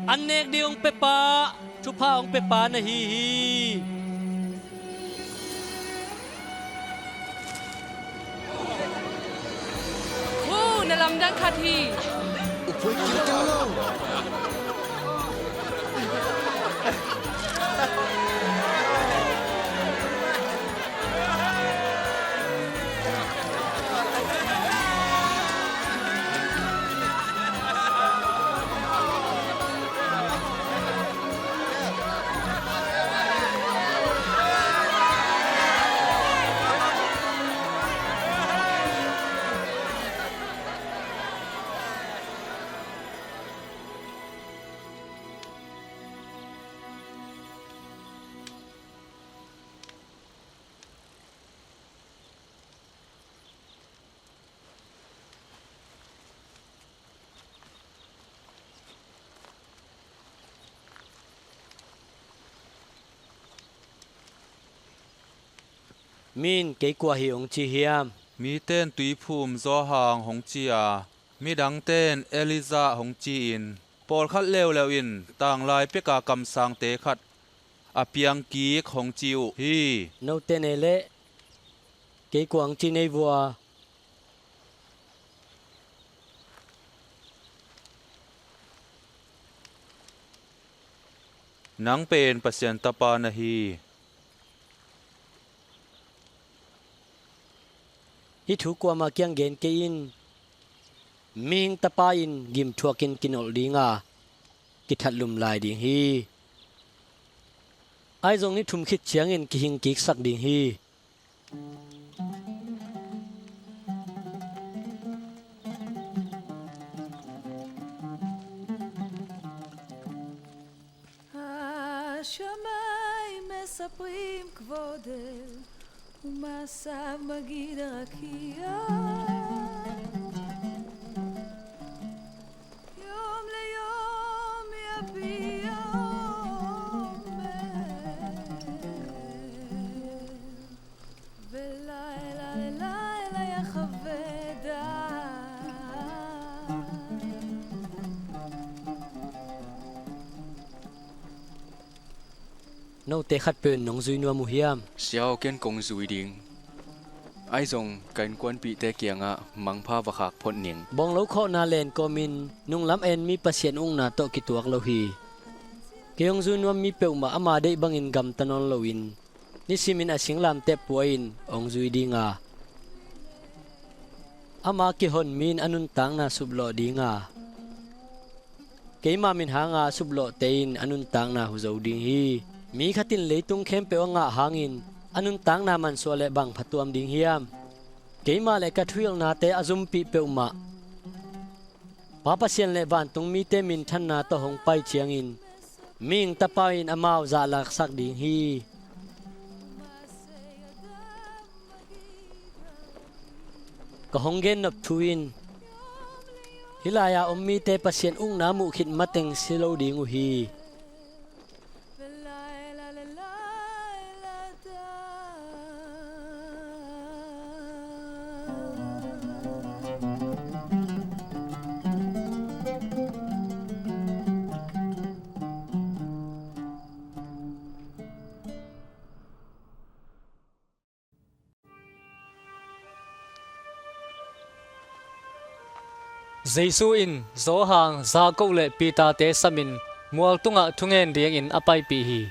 an nek ding hong pepa, thupha hong pepa na hi hi. Hu, na lamdang khat hi. Min kei kua hi hong ci hiam? Miten tuiphum Zawhang hong ci a, midangten Elijah hong ci-in, pawlkhat leuleu in tanglai peka kamsangte khat a piang kik hong ci uh hi. Note nei leh kei kua hong ci nei vua. Nang pen Pasian Tapa na hi. Hih thu kuamah kiang gen kei in. Mihing Tapa in gimthuakin kinolh dinga kithatlum lai ding hi. Ahi zong ni thum khit ciangin kihing kiksak ding hi. השמיים מספרים כבודך, ומעשיו מגיד הרקיע. יום ליום יביע אומר, ולילה ללילה יחווה דעת. Note khatpeuh in nong zui nuam uh hiam? Sia aw, ken kong zui ding. Ahi zong ka innkuanpihte kiangah mangpha va khak phot ning. Bawnglo khawhna len kawmin nunglam en mi Pasian ukna tawh kituak lo hi. Kei hong zui nuam mi peuhmah ama deih bangin gamta nawn loin nisimin a singlamteh pua-in hong zui dinga, ama kihon mi in a nuntakna suplawh dinga, keima min hanga suplawhte in a nuntakna hu zo ding hi. Mi khat in leitung khempeuh a ngah hangin a nuntakna mansuah leh bang phatuam ding hiam? Keimah le ka thuhilhnate a zumpih peuhmah Pa Pasian le vantung mite minthanna tawh hong pai ciangin mihing Tapa in amau zahlaksak ding hi. Ka hong gennop thu in hih lai-a om mite Pasian ukna muh khit mateng si lo ding uh hi. Jesu in Johan, Jakob le Peter-te samin mual tungah thungen dingin a paipih hi.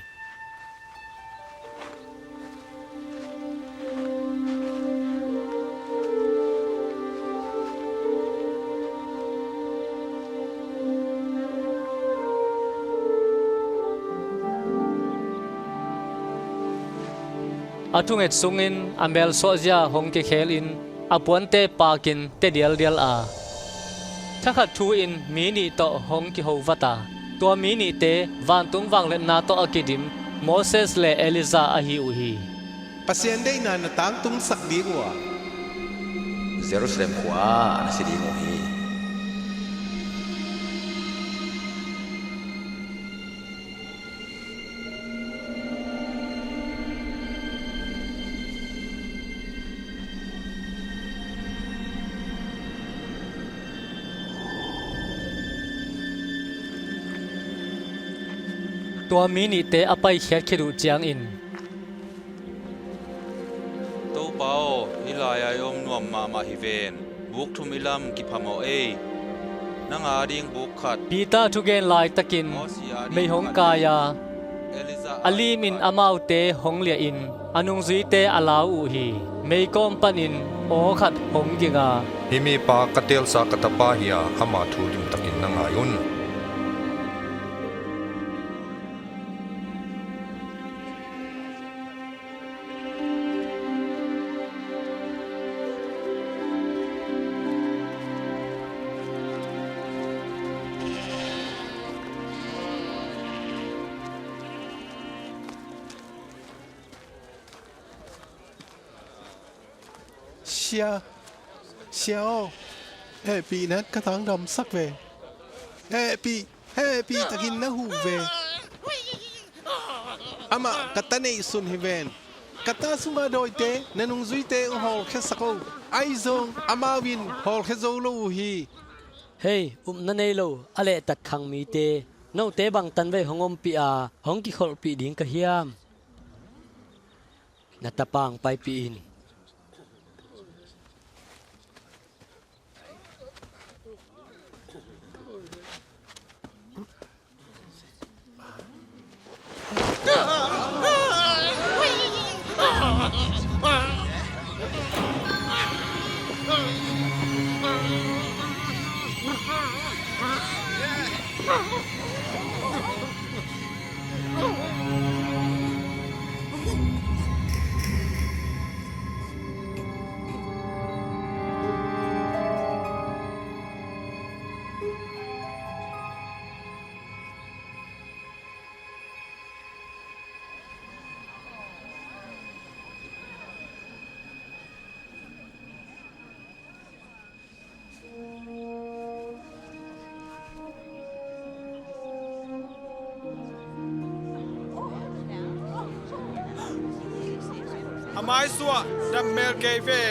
A thunget sungin a melsuahzia hong kikhelin a puante pakin te dialdial a, thakhat thu-in mi nih tawh hong kiho vat a, tua mi nihte vantung vangliatna tawh a kidim Moses le Elijah ahi uh hi. Pasian deihna na tangtungsak ding uh a, Jerusalem khua-ah na si ding uh hi. Tua mi nihte a paikhiat khit uh ciangin, Topa aw, hih lai-ah i om nuam mahmah hi ven. Buk thum i lam kiphamawh ei. Nang a ding buk khat. Peter thugen laitakin mei hong kai a, a limin amaute hong liahin a nungzuite a lau uh hi. Meikawm panin aw khat hong ging a, Hih mipa ka teelsa ka tapa hi a, ama thu limtakin na ngai un. Sia, Sia aw, hehpihna ka tangdamsak ve. Hehpih, hehpih takin na huh ve. Amah ka ta neihsun hi ven. Ka ta sunga dawite na nungzuite hong hawlkhiasak o. Ahi zong amau in hawlkhia zo lo uh hi. Hei, upna nei lo a lehtat khang mite, note bangtan vei hong ompih a hong kikholhpih ding ka hiam? Na tapa hong paipih in. A maisuah, dam mel kei ve.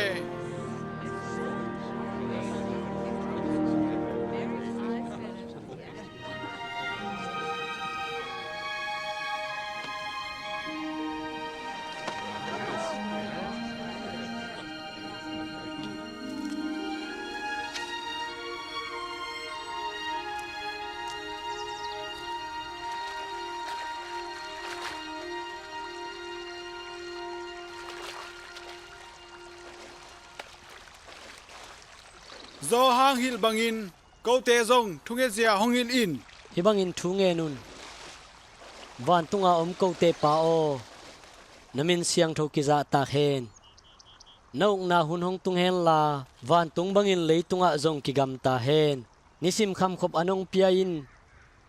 Johan hilh bangin kote zong thungetzia hong hilh in. Hih bangin thu ngen un. Vantunga om kote Pa aw, na min siangtho kizahtak hen. Na ukna hun hong tung henla, vantung bangin leitungah zong kigamta hen. Nisim khamkhop an hong pia in.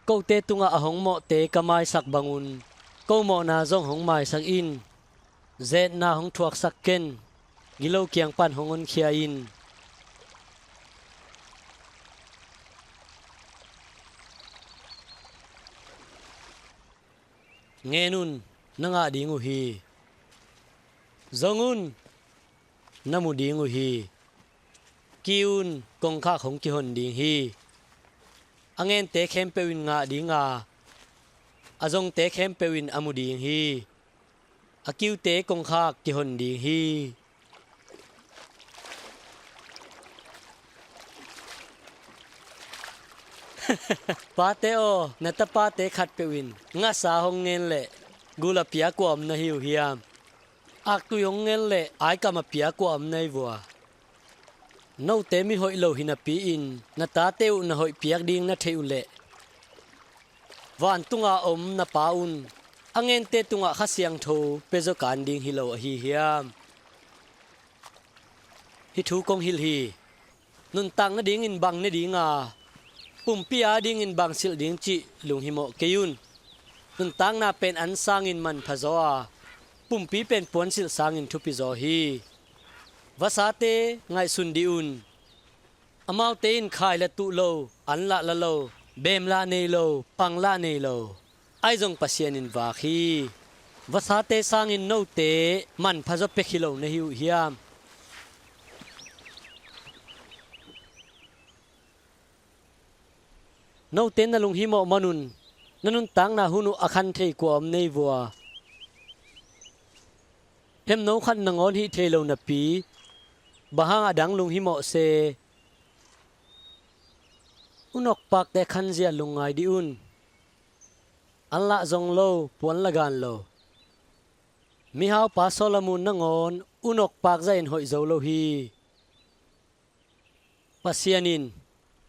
Kote tungah a hong mawhte ka maisak bangun ko mawhna zong hong maisak in. Zetna hong thuaksak ken. Gilo kiang pan hong honkhia in. Ngen un, na ngah ding uh hi. Zong un, na mu ding uh hi. Kiu un, kongkhak hong kihon ding hi. A ngente khempeuh in ngah ding a, a zongte khempeuh in a mu ding hi. A kiute kongkhak kihon ding hi. Pate aw, na tapate khatpeuh in ngahsa hong ngen leh gul a pia kua om na hi uh hiam? Aktui hong ngen leh aikam a pia kua om na hi vua? Note mihoih lo hi napi-in na tate uh na hoih piak ding na theih uh leh vantunga om na Pa un a ngente tungah Kha Siangtho pia zaw kan ding hi lo ahi hiam? Hih thu kong hilh hi. Nuntak nadingin bang ne ding a, pumpi adingin bang silh ding cih lunghimawh kei un. Nuntakna pen an sangin manpha zaw a, pumpi pen puansilh sangin thupi zaw hi. Vasate ngaihsun dih un. Amaute in khai la tuh lo, an lah la lo, beem lah nei lo, pang lah nei lo. Ahi zong Pasian in vak hi. Vasate sangin note manpha zaw pek hi lo na hi uh hiam? Note na lunghimawh manun na nuntakna hun uh a khan thei kua om nei vua? Hemno khat nangawn hih thei lo napi, bang hang a dang lunghimawh se? Unok pakte khanzia lungngai dih un. An lah zong lo, puan la gan lo. Mihaupa Solomon nangawn unok pakzah in hoih zo lo hi. Pasian in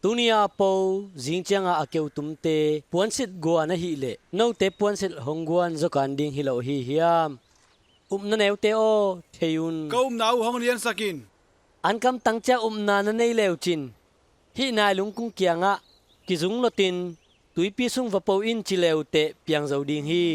tuni a po, zing cianga a keutumte puansilh guan ahih leh note puansilh hong guan zaw kan ding hi lo ahi hiam? Upna neute aw, thei un. Ka upna uh hong liansak in. An kamtang ciang upna na nei leucin, hih nai lungkung kiangah, kizung lotin, tuipi sung va po in ci leuteh piang zo ding hi.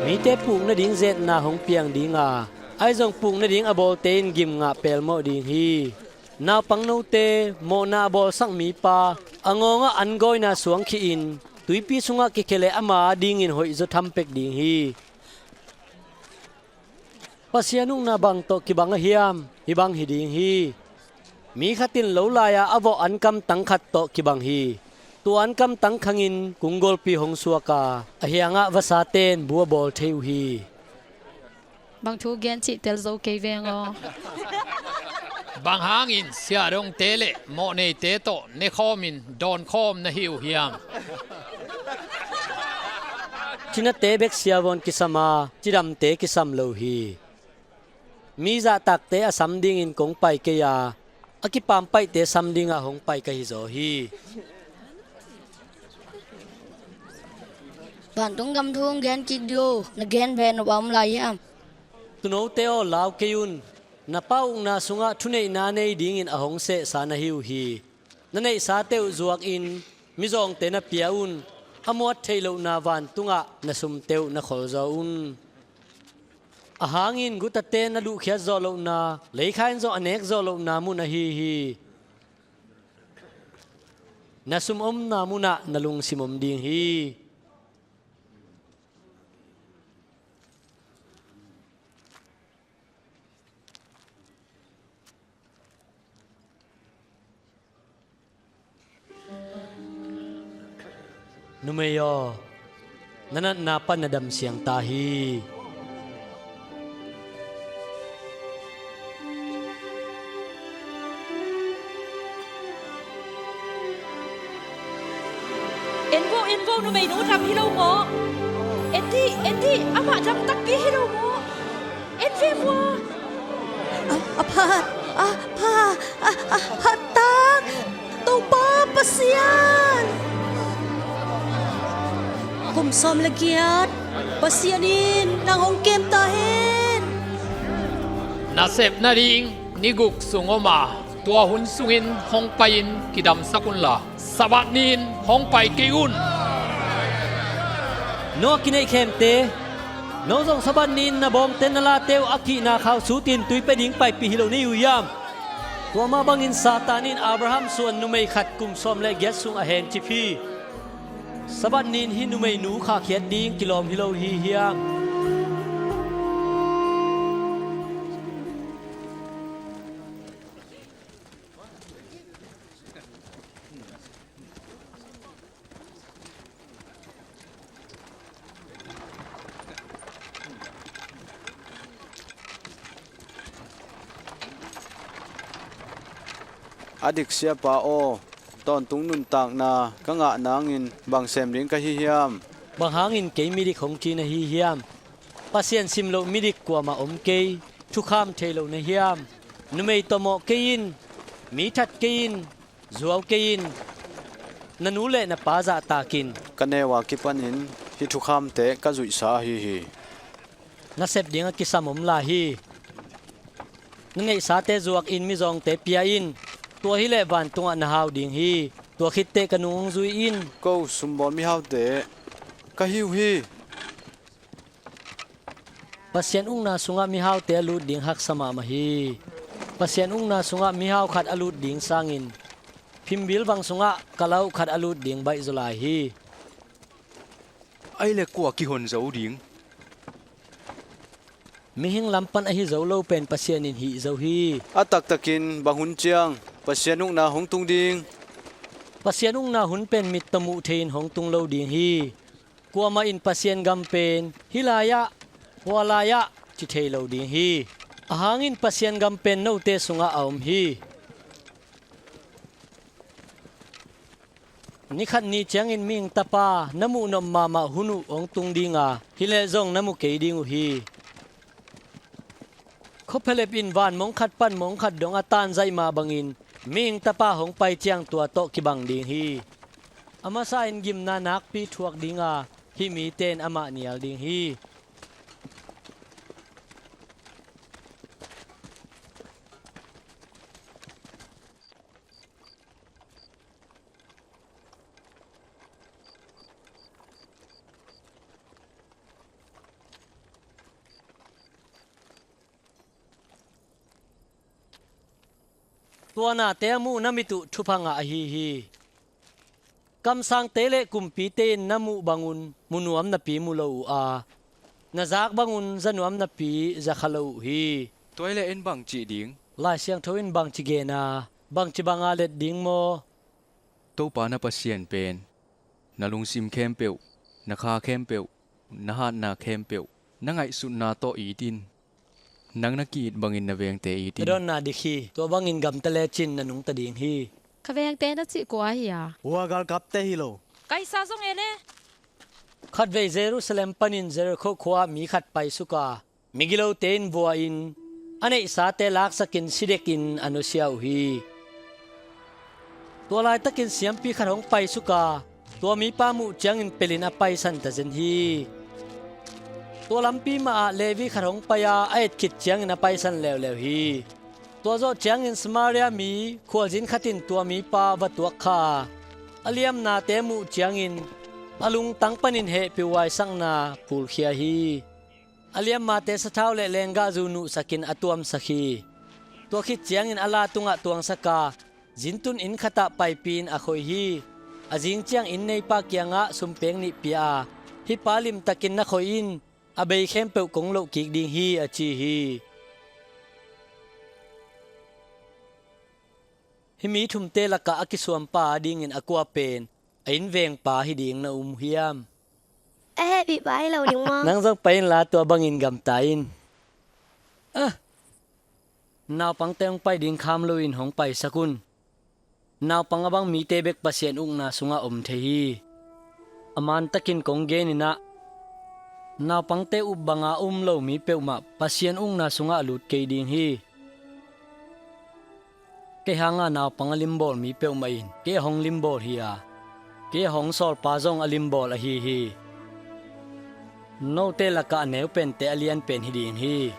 Mite puk nading zetna hong piang ding a, ahi zong puk nading a bawlte in gim ngah pelmawh ding hi. Naupang note, mawhna a bawlsak mipa a ngawngah an gawina suang khihin tuipi sungah kikhia leh ama adingin hoih zaw tham pek ding hi. Pasian ukna bang tawh kibang a hiam? Hih bang hi ding hi. Mi khat in lo lai-a a vawh an kamtang khat tawh kibang hi. Tua an kamtang khangin kung golpi hong suak a, a hiangah vasate in bu a bawl thei uh hi. Bang thu gen cih tel zo kei veng aw. Bang hangin siahdongte le mawhneite tawh nekhawmin dawnkhawm na hi uh hiam? Cinate bek siavawn kisam a, cidamte kisam lo hi. Mi zahtakte a sam dingin kong pai kei a, a kipampaihte sam dinga hong pai ka hi zaw hi. Vantung gam thu hong gen kik dih o, na gen ve nop a om lai hiam? Tuunote aw, lau kei un. Na Pa ukna sungah thuneihna nei dingin a hong sehsa na hi uh hi. Na neihsate uh zuakin mizawngte na pia un. A muat theih lohna vantungah na sumte uh na kholzaw un. A hangin gutate na luhkhiat zawh lohna, leikha in zong a nek zawh lohna mun ahi hi. Na sum omna munah na lungsim om ding hi. Numei aw, na natna pan na dam siang ta hi. En vo, en vo, numei nu dam hi lo maw? En dih, en dih, amah dam takpi hi lo maw? En ve maw? A, a phat, a pha, a, a phat tak. Topa Pasian. Kum sawm le giat Pasian in nang hong kem ta hen. Nasep nading ni guk sung om a, tua hun sungin hong pai-in kidamsak unla, Sabbath ni-in hong pai kei un. No a kineih khemte, no zong Sabbath ni-in na bawngte na late uh a kihna khauh sutin tui pia ding paipih hi lo na hi uh hiam? Tua mah bangin Satan in Abraham suan numei khat kum sawm le giat sung a hencip hi. Sabbath ni-in hih numeinu khahkhiat ding kilawm hi lo hi hiam? A dik siapa aw, tawntung nuntakna ka ngah nangin bang sem ding ka hi hiam? Bang hangin kei midik hong ci na hi hiam? Pasian simloh midik kuamah om kei. Thukham thei lo na hiam? Numei tawmawh kei in, mi that kei in, zuau kei in, na nu le na pa zahtak in. Ka neu a kipanin hih thukhamte ka zuihsa ahi hi. Na sep ding a kisam om lai hi. Na neihsate zuak in mizawngte pia in. Tua hileh vantungah na hau ding hi. Tua khitteh ka nung hong zui in. Ko sumbawl mihaute ka hi uh hi. Pasian ukna sungah mihaute a lut ding haksa mahmah hi. Pasian ukna sungah mihau khat a lut ding sangin phimbil vang sungah kala uh khat a lut ding baih zaw lai hi. Ahih leh kua kihon zo ding? Mihing lam pan ahi zo lo pen Pasian in hih zo hi. A taktakin bang hun ciang Pasian ukna hong tung ding? Pasian ukna hun pen mit tawh muh thei-in hong tung lo ding hi. Kuamah in Pasian gam pen hih lai-ah, hua lai-ah ci thei lo ding hi. Ahang in Pasian gam pen note sungah a om hi. Ni khat ni ciangin mihing tapa na muhnop mahmah hun uh hong tung ding a, hileh zong na mu kei ding uh hi. Khuaphialep in van mong khat pan mong khat dong a tanzaih mah bangin mihing tapa hong pai ciang tua tawh kibang ding hi. A masa in gimna nakpi thuak ding a, hih mite in amah nial ding hi. Tua nate a muh na mit uh thupha ngah ahi hi. Kamsangte le kumpite in na muh bangun mu nuam napi mu lo uh a, na zak bangun za nuam napi za kha lo uh hi. Tua hileh en bang cih ding? Lai Siangtho in bang ci gen a, bang ci banga let ding maw? Topa na Pasian pen na lungsim khempeuh, na kha khempeuh, na hatna khempeuh, na ngaihsutna tawh it in. Nang na ki-it bangin na vengte it in. Na dawnna dik hi. Tua bangin gamta lecin na nungta ding hi. Ka vengte na cih kua hi a? Hua galkapte hi lo. Kaisar zong en e. Khatvei Jerusalem panin Jericho khua-ah mi khat paisuk a, migilote in vua-in a neihsate laksakin sidekin a nusia uh hi. Tua laitakin siampi khat hong paisuk a, tua mipa muh ciangin pelin a paisan tazen hi. Tua lampi mahah Levi khat hong pai a, a et khit ciangin a paisan leuleu hi. Tua zawh ciangin Samaria mi khualzin khat in tua mipa va tuak kha a, a liamnate muh ciangin a lungtang panin hehpih huaisakna pulkhia hi. A liammate sathau le lenggahzu nuhsakin a tuamsak hi. Tua khit ciangin a la tungah tuangsak a, zintun inn khatah paipi-in a khoi hi. A zing ciang inn neipa kiangah sumpek nih pia a, hih pa limtakin na khoi in, a bei khempeuh kong lohkik ding hi, a ci hi. Hih mi thumte lakah a kisuampa adingin a kua pen a innvengpa hi ding na um hiam? A hehpihpa hi lo ding maw? Nang zong pai inla tua bangin gamta in. Ah! Naupangte hong pai ding kham loin hong paisak un. Naupang a bang mite bek Pasian ukna sungah om thei hi. A mantakin kong genin ah, naupangte up banga um lo mi peuhmah Pasian ukna sungah a lut kei ding hi. Kei hanga naupang a limbawl mi peuhmah in kei a hong limbawl hi a, kei a hong sawlpa zong a limbawl ahi hi. Note lakah a neu pente a lian pen hi ding hi.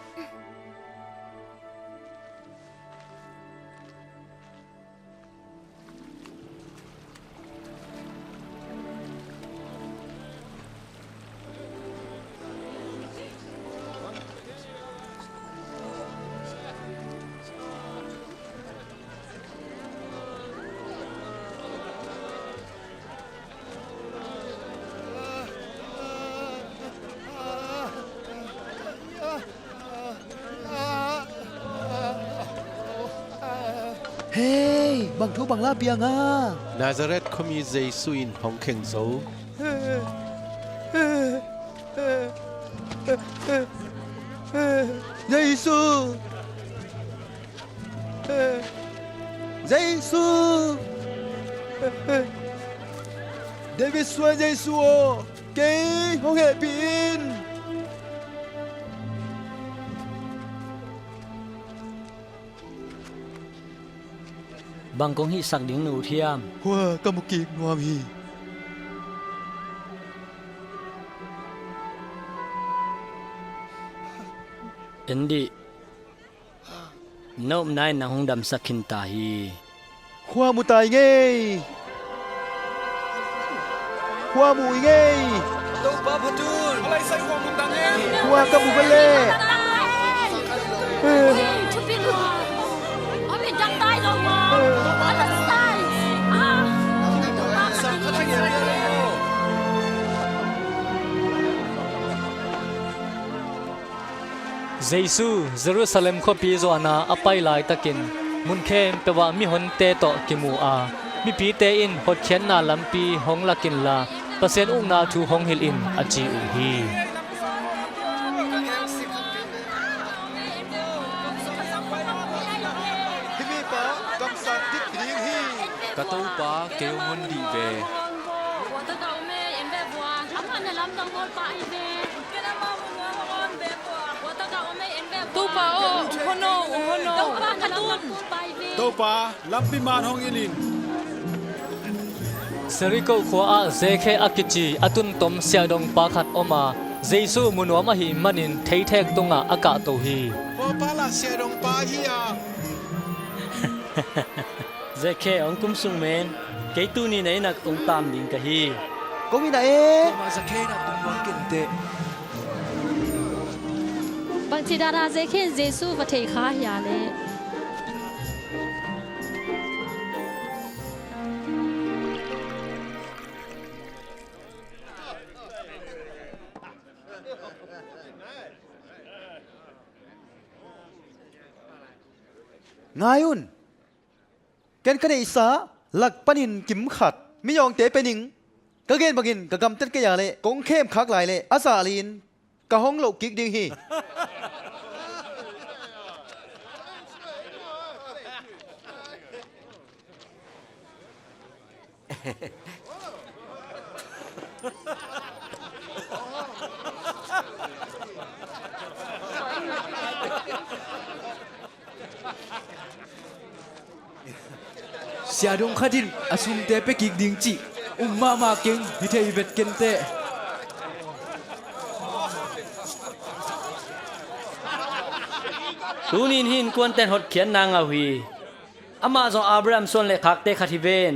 Hei, bang thu bang la piang a? Nazareth khuami Jesu in hong kheng zo. Jesu! Jesu! David suan Jesu aw, kei hong hehpih in. Bang kong hihsak ding na ut hiam? Khua ka mu kik nuam hi. En dih. Na upna in nang hong damsak khin ta hi. Khua mu ta i ngei. Khua mu i ngei. Topa phatun. Khua ka mu ve leh. Jesu Jerusalem khuapi zuan a a pai laitakin mun khempeuh ah mihonte tawh kimu a, mipite in hotkhiatna lampi hong lak inla, Pasian ukna thu hong hilh in, a ci uh hi. Hih mipa kamsang dik ding hi. Ka Topa, kei hong hon dih ve. Topa aw, hong hon o, hong hon o. Topa, lampi man hong hilh in. Jericho khua ah Zekhe a kici a tuntom siahdongpa khat om a, Jesu mu nuam ahih manin theithek tungah a kahto hi. Khua pa lah siahdongpa hi a. Zekhe, hong kum sung men. Kei tuni na inn ah kong taam ding ka hi. Kong inn ah e. Bangci dan a Zekhe in Jesu va thei kha hia leh? Ngai un. Ken ka neihsa lak panin kim khat miyawngte pe ning. Ka gen bangin ka gamtat kei a leh kong khem khak lai leh a zah li-in ka hong loh kik ding hi. Siahdong khat in a sumte pia kik ding cih um mahmah keng, hi thei vet kenteh. Tuni in hih innkuante'n hotkhiatna ngah uh hi. Amah zong Abraham suan le khakte khat hi ven.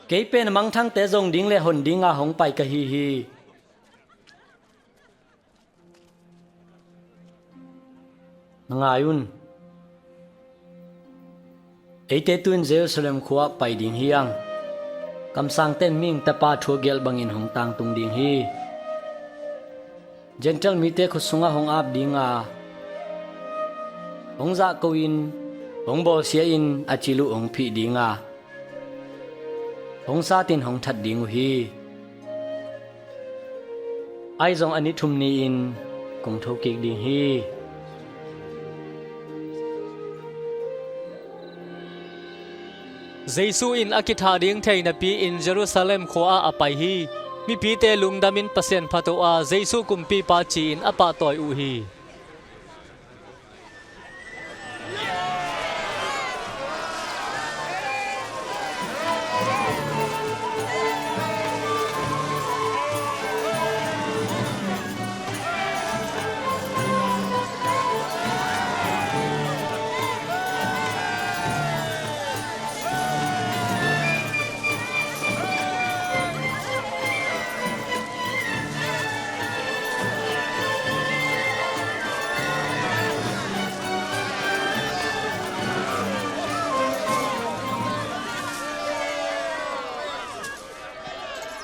Kei pen a mangthangte zong ding le hon dinga hong pai ka hi hi. Na ngai un. Eite tu-in Jerusalem khua ah pai ding hi hang. Kamsangte'n mihing Tapa thu a gelh bangin hong tangtung ding hi. Gentile mite khut sungah hong ap dinga, hong zahko in, hong bawlsia in a cih uh hong phih dinga, hong satin hong that ding uh hi. Ahi zong a ni thum ni-in kong thokik ding hi. Jesu in a kithah ding thei napi-in Jerusalem khua-ah a pai hi. Mipite lungdamin Pasian phattuah Jesu kumpipa ci-in a pahtawi uh hi.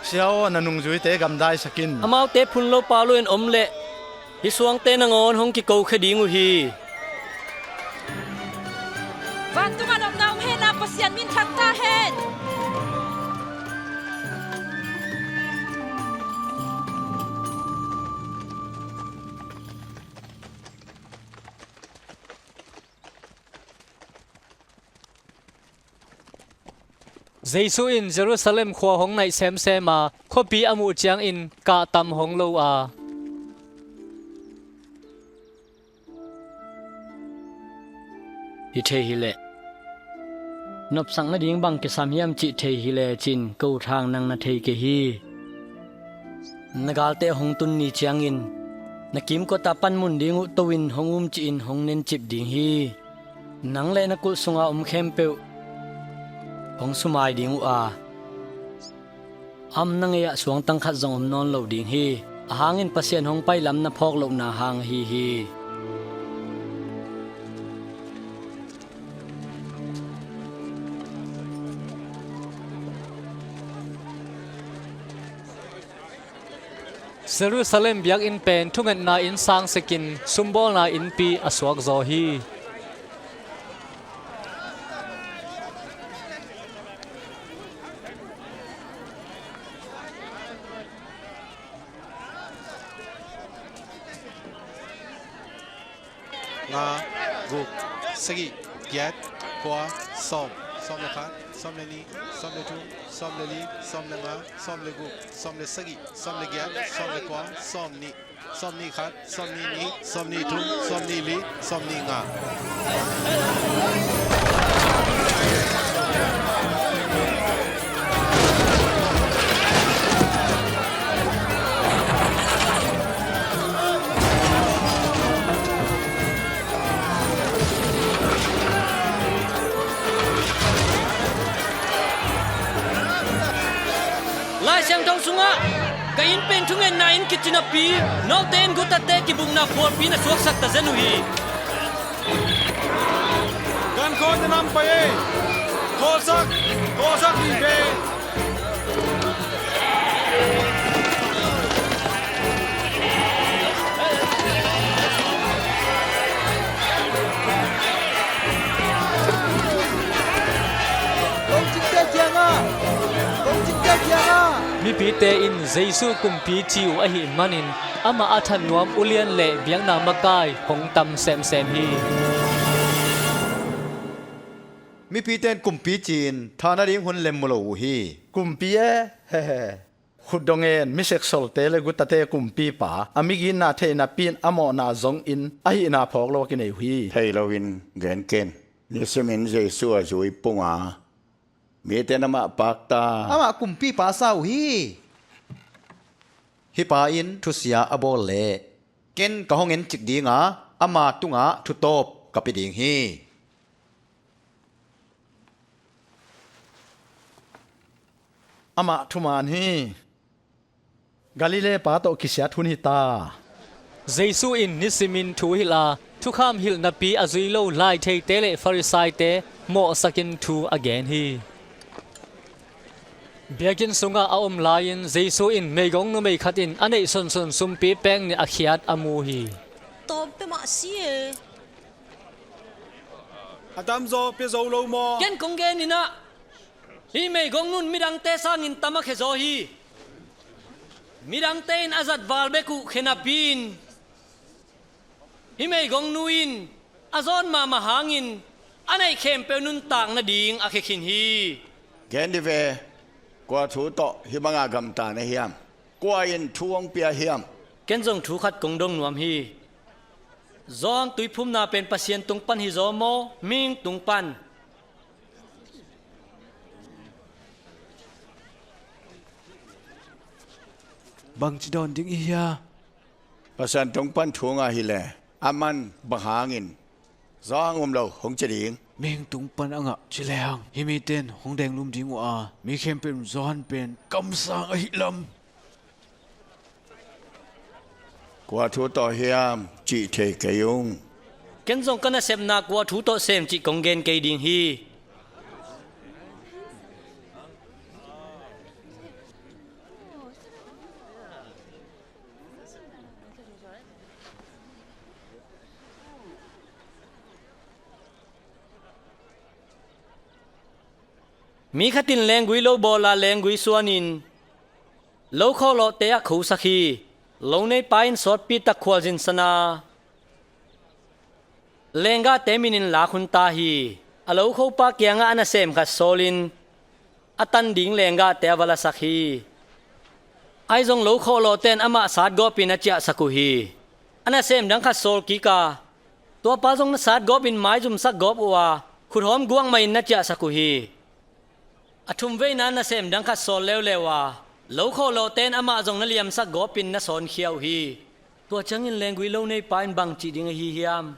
Sia aw, na nungzuite gamdaisak in. Amaute phun lo pau lo in om leh hih suangte nangawn hong kikokhia ding uh hi. Vantungah nopna om hen la, Pasian min thang ta hen. Jesu in Jerusalem khua hong naih semsem a, khuapi a muh ciangin kahtam hong lo a, "Hi thei hileh nopsak nading bang kisam hiam cih thei hi lecin ko thang nang na thei kei hi. Na galte hong tun ni ciangin na kimkot ah panmun ding uh to in hong umcih in hong nencip ding hi. Nang le na kulh sunga om khempeuh hong sumai ding uh a, a omna ngei ah suangtang khat zong om nawn lo ding hi. Ahang in Pasian hong pai lam na phawk lohna hang ahi hi." Jerusalem biakinn pen thungetna inn sang sikin sumbawlna innpi a suakzaw hi. Nga, guk, sagih, giat, kua, sawm, sawm le khat, sawm le nih, sawm le thum, sawm le li, sawm le nga, sawm le guk, sawm le sagih, sawm le giat, sawm le kua, sawm nih, sawm nih khat, sawm nih nih, sawm nih thum, sawm nih li, sawm nih nga. Lai Siangtho sungah ka inn pen thungetna inn kici napi, note in guttate kibukna khualpi na suaksak ta zen uh hi. Gankhawite nam pai ei. Khawlsak, khawlsak ding ve. Kongcingte kiangah, kongcingte kiangah. Mipite in Jesu kumpi ci uh ahih manin amah a that nuam ulian le biakna makai hong tam semsem hi. Mipite in kumpi ci-in thah nading hun lem mu lo uh hi. Kumpi e, hehe. Khutdong en, mi seksolte le guttate kumpipa, a migitna theih napi-in a mawhna zongin ahihna phawk lo a kinei uh hi. Thei loin gen ken. Nisimin Jesu a zui pung a, mite in amah pakta, amah kumpipa a sa uh hi. Hih pa in thusia a bawl leh ken ka hong encik ding a, ama tungah thutawp ka pia ding hi. Amah thuman hi. Galilee pa tawh kisiat hun hi ta. Jesu in nisimin thu hilh a, thukham hilh napi a zui lo laitheite le Farisaite mawhsakin thu a gen hi. Biakinn sungah a om lai-in Jesu in meigong numei khat in a neih sunsun sumpi peng nih a khiat a mu hi. Tawm pia mah si e. A tamzaw pia zo lo maw? Ken kong gen in ah, hih meigong nun midangte sangin tam a khia zaw hi. Midangte in a zat val bek uh khia napi-in, hih meigong nu in a zawn mahmah hangin a neih khempeuh nuntak nading a khia khin hi. Gen dih ve, kua thu tawh hih banga gamta na hiam? Kua in thu hong pia hiam? Ken zong thu khat kong dong nuam hi. Johan tuiphumna pen Pasian tung pan hi zaw maw, mihing tung pan? Bangci dawn ding i hia? Pasian tung pan thu ngah hileh a man bang hangin Johan um lo hong ci ding? Mihing tung pan a ngah ci lehang hih mite in hong denglum ding uh a, mi khempeuh in Johan pen kamsang ahi lam. Kua thu tawh hiam cih thei kei ung. Ken zong ka nasepna kua thu tawh sem cih kong gen kei ding hi. Mi khat in lenggui lo bawl a, lenggui suanin lo khawhlawhte ah khosak hi. Lo neipa in sawtpi tak khualzinsan a, lenggahte minin lak hun ta hi. A lo khopa kiangah a nasem khat sawlin, a tan ding lenggahte a va lasak hi. Ahi zong lo khawhlawhte in amah satgawpin a ciahsak uh hi. A nasem dang khat sawl kik a, tuapa zong na satgawpin maizumsak gawp uh a, khuthawm guak mahin na ciahsak uh hi. A thumveina nasem dang khat sawl leuleu a, lo khawhlawhte in amah zong na liamsak gawpin na sawnkhia uh hi. Tua ciangin lenggui lo neipa in bang cih ding ahi hiam?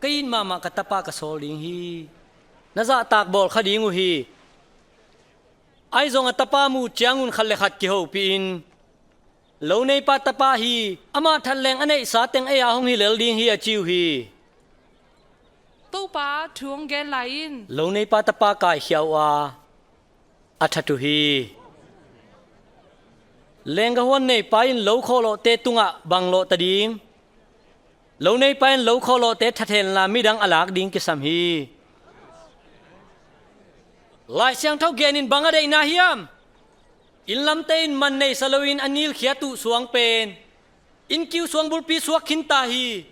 Ka it mahmah ka tapa ka sawl ding hi. Na zahtak bawl kha ding uh hi. Ahi zong a tapa muh ciangun khat le khat kihopihin, lo neipa tapa hi, amah that leng a neihsa teng ei-a hong hi lel ding hi, a ci uh hi. Topa, thu hong gen lai in. Lo neipa tapa kaikhia uh a, a that uh hi. Lenggahuan neipa in lo khawhlawhte tungah bang lawhta ding? Lo neipa in lo khawhlawhte that henla midang a lak ding kisam hi. Lai Siangtho genin bang a deihna hiam? Inn lamte in man neisa loin a nilkhiat uh suang pen inn kiu suang bulpi suak khinta hi.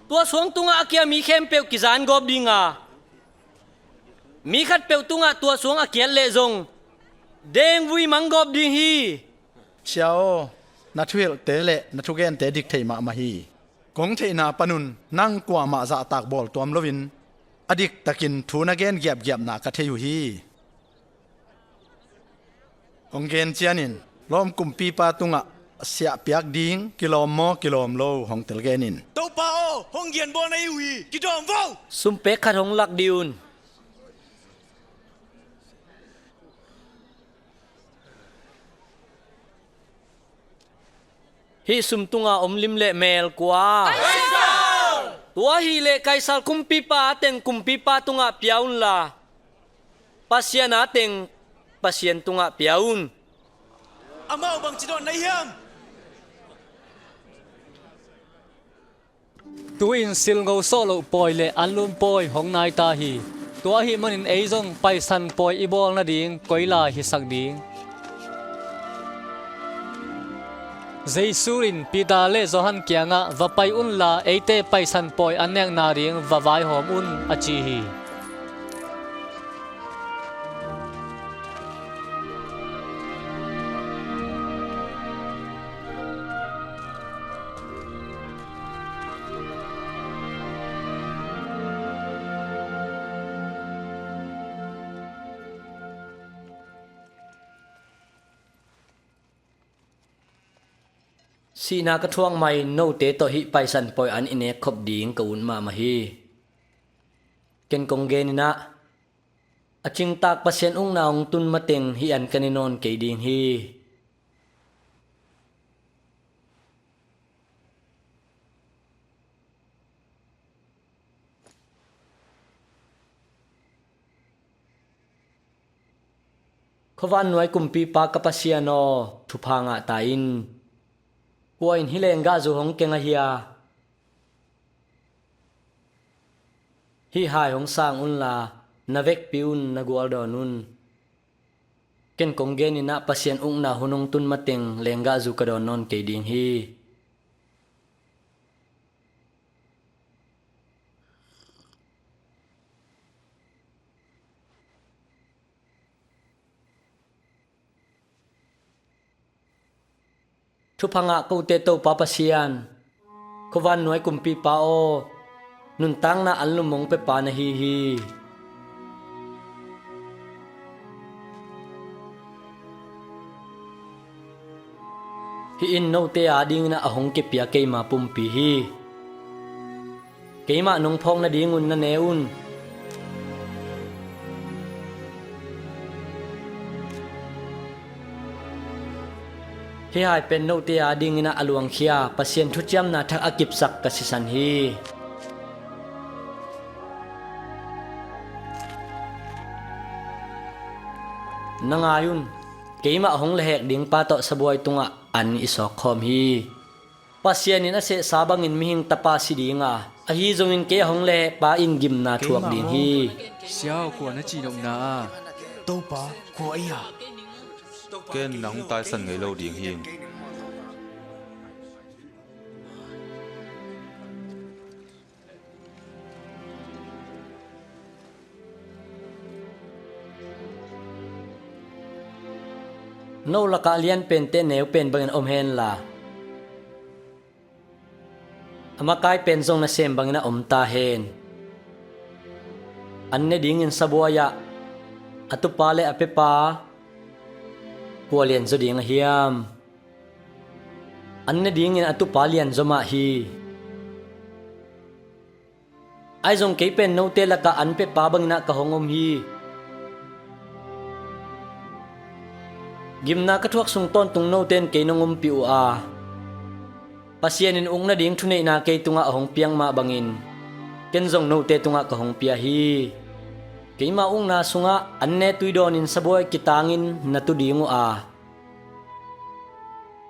Tua suang tungah a kia mi khempeuh kizan gawp ding a, mi khatpeuh tungah tua suang a kiat leh zong dengvui mang gawp ding hi. Sia aw, na thuhilhte le na thugente dik thei mahmah hi. Kong theihna panun nang kuamah zahtak bawl tuam loin a diktakin thu na gen giapgiapna ka thei uh hi. Hong gen cianin Rom kumpipa tungah siahpiak ding kilawm maw kilawm lo hong telgenin. Topa aw, hong gianbawl na hi uh hi, kidawm vo. Sumpek khat hong lak dih un. Hih sum tunga om lim le mel kua? Kaisar! Tua hileh Kaisar kumpipa a teng kumpipa tungah pia unla, Pasian a teng Pasian tungah pia un. Amau bangci dawn na hiam? Tu-in silngo sawh loh pawi le anlum pawi hong nai ta hi. Tua ahih manin ei zong Paisan pawi i bawl nading koi lai hisak ding? Jesu in Peter le Johan kiangah, "Va pai unla eite Paisan pawi an nekna ding va vaihawm un," a ci hi. Sihna ka thuak mah in note tawh hih Paisan pawi an i nek khop ding ka ut mahmah hi. Ken kong genin ah, a cingtak Pasian ukna hong tun mateng hih an ka ne nawn kei ding hi. Khuavannuai kumpipa ka Pasian aw, thupha ngah ta in. Kua in hih lenggahzu hong keng ahi a? Hih hai hong sang unla, na vekpi un, na gualdawn un. Ken kong genin ah, Pasian ukna hun hong tun mateng lenggahzu ka dawn nawn kei ding hi. Thupha ngah kote Topa Pasian, khuavannuai kumpipa aw, nuntakna anlum hong pepa na hi hi. Hih in note adingin ah a hong kipia keima pumpi hi. Keimah nong phawk nadingun na ne un. Hih hai pen note adingin ah a luangkhia Pasian thuciamna thak a kipsak ka sisan hi. Na ngai un, keimah hong lehhek dingpa tawh sabuai tungah an i sawk khawm hi. Pasian in a sehsa bangin mihing tapa si ding a, ahi zongin kei a hong lehhekpa in gimna thuak ding hi. Sia aw, kua na cihnopna a? Topa, kua ei a? Ken na hong taisan ngei lo ding hi. No lakah lianpente neupen bangin om henla, a makai pen zong nasem bangin a om ta hen. An ne dingin sabuai-ah a tupa le a pepa kua lianzaw ding a hiam? An ne dingin a tupa lianzaw mah hi. Ahi zong kei pen note lakah an pepa bangin ah ka hong om hi. Gimna ka thuak sung tawntung note in kei nong ompih uh a, Pasian in uk nading thuneihna kei tungah a hong piak mah bangin ken zong note tungah ka hong pia hi. Keima ukna sungah an ne tui dawnin sabuai kitangin na tu ding uh a,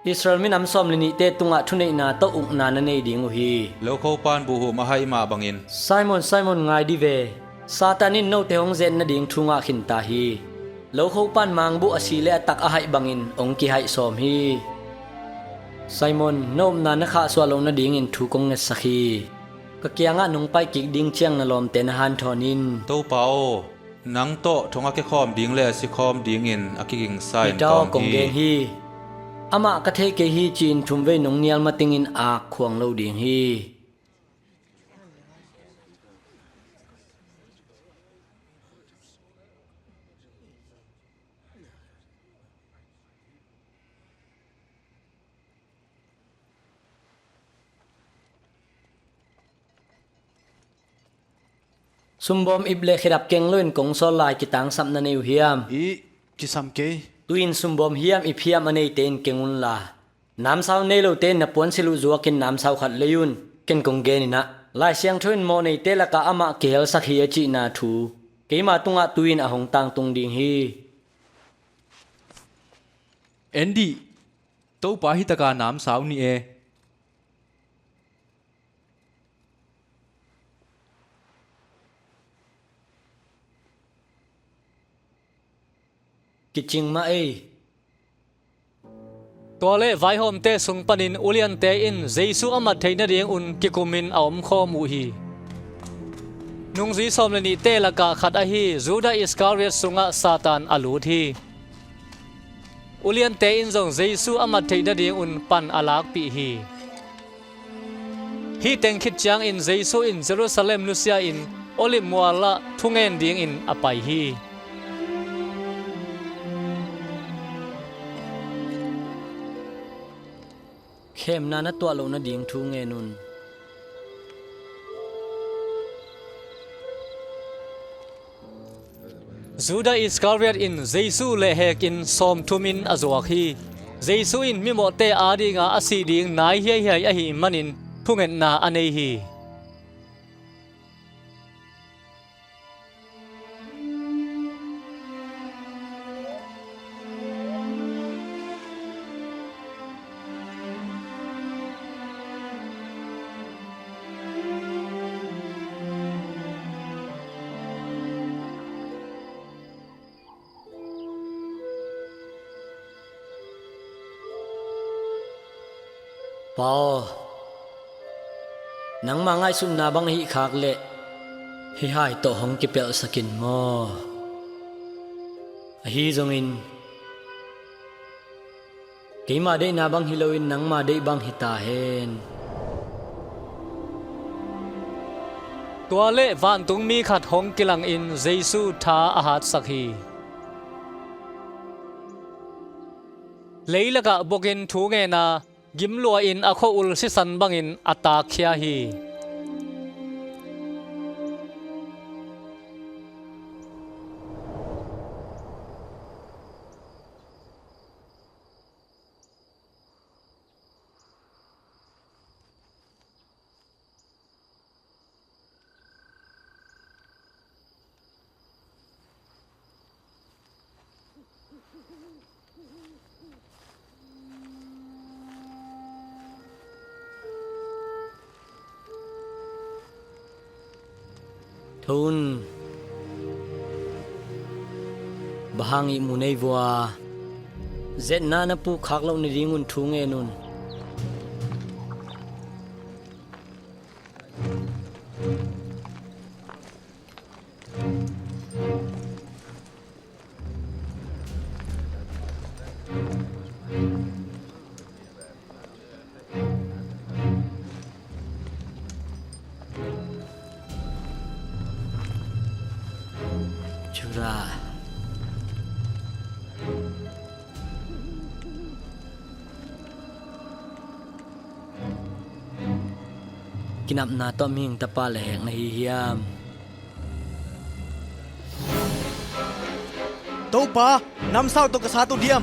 Israel minam sawm le nihte tungah thuneihna tawh ukna na nei ding uh hi. Lokhopa'n buhhum a haih mah bangin. Simon, Simon, ngai dih ve. Satan in note hong zet nading thu ngah khinta hi. Lokhopa'n mangbuh a si le a tak a haih bangin hong kihaih sawm hi. Simon, na upna na khahsuah loh nadingin thu kong ngetsak hi. Ka kiangah nong paikik ding ciang na lawmte na hanthawn in. Topa aw, nang tawh thong a kekhawm ding le a sikhawm dingin a kigingsa in Peter aw, kawm kong hi. Gen hi. Amah ka thei kei hi ci-in thumvei nong nial matingin ak khuang lo ding hi. Sumbawm ip le khedap keng loin kong sawl lai kitangsap na nei uh hiam? I kisam kei. Tu-in sumbawm hiam ip hiam a neite in keng unla, namsau nei lote in na puansilh uh zuakin namsau khat lei un. Ken kong genin ah, Lai Siangtho in mawhneite lakah amah kihelsak hi a cihna thu keima tungah tu-in a hong tangtung ding hi. En dih, Topa hi taka namsau ni e. Kicing mah ei. Tua leh vaihawmte sung panin uliante in Jesu a mat theih nadingun kikumin a omkhawm uh hi. Nungzui sawm le nihte lakah khat ahi Judah Iskariot sungah Satan a lut hi. Uliante in zong Jesu a mat theih nadingun pan a lakpih hi. Hih teng khit ciangin Jesu in Jerusalem nusia-in Olive mualah thungen dingin a pai hi. Khemna na tuah loh nading thu ngen un. Judah Iskariot in Jesu lehhekin sawmthumin a zuak hi. Jesu in mimawhte adinga a sih ding nai hiaihiai ahih manin thungetna a nei hi. Pa aw, nangma ngaihsutna bang ahih khak leh hih hai tawh hong kipelhsak in maw. Ahi zongin keima deihna bang hi loin nangma deih bang hi ta hen. Tua leh vantungmi khat hong kilangin Jesu tha a hatsak hi. Leilakah bukin thu ngen a, gim lua-in a khua-ul sisan bangin a taakkhia hi. Tho un. Bang hang ihmu nei vua? Zetna na puk khak loh nadingun thu ngen un. Ra. Kinapna tawh mihing tapa le hek na hi hiam? Topa, namsau tawh ka sat uh diam?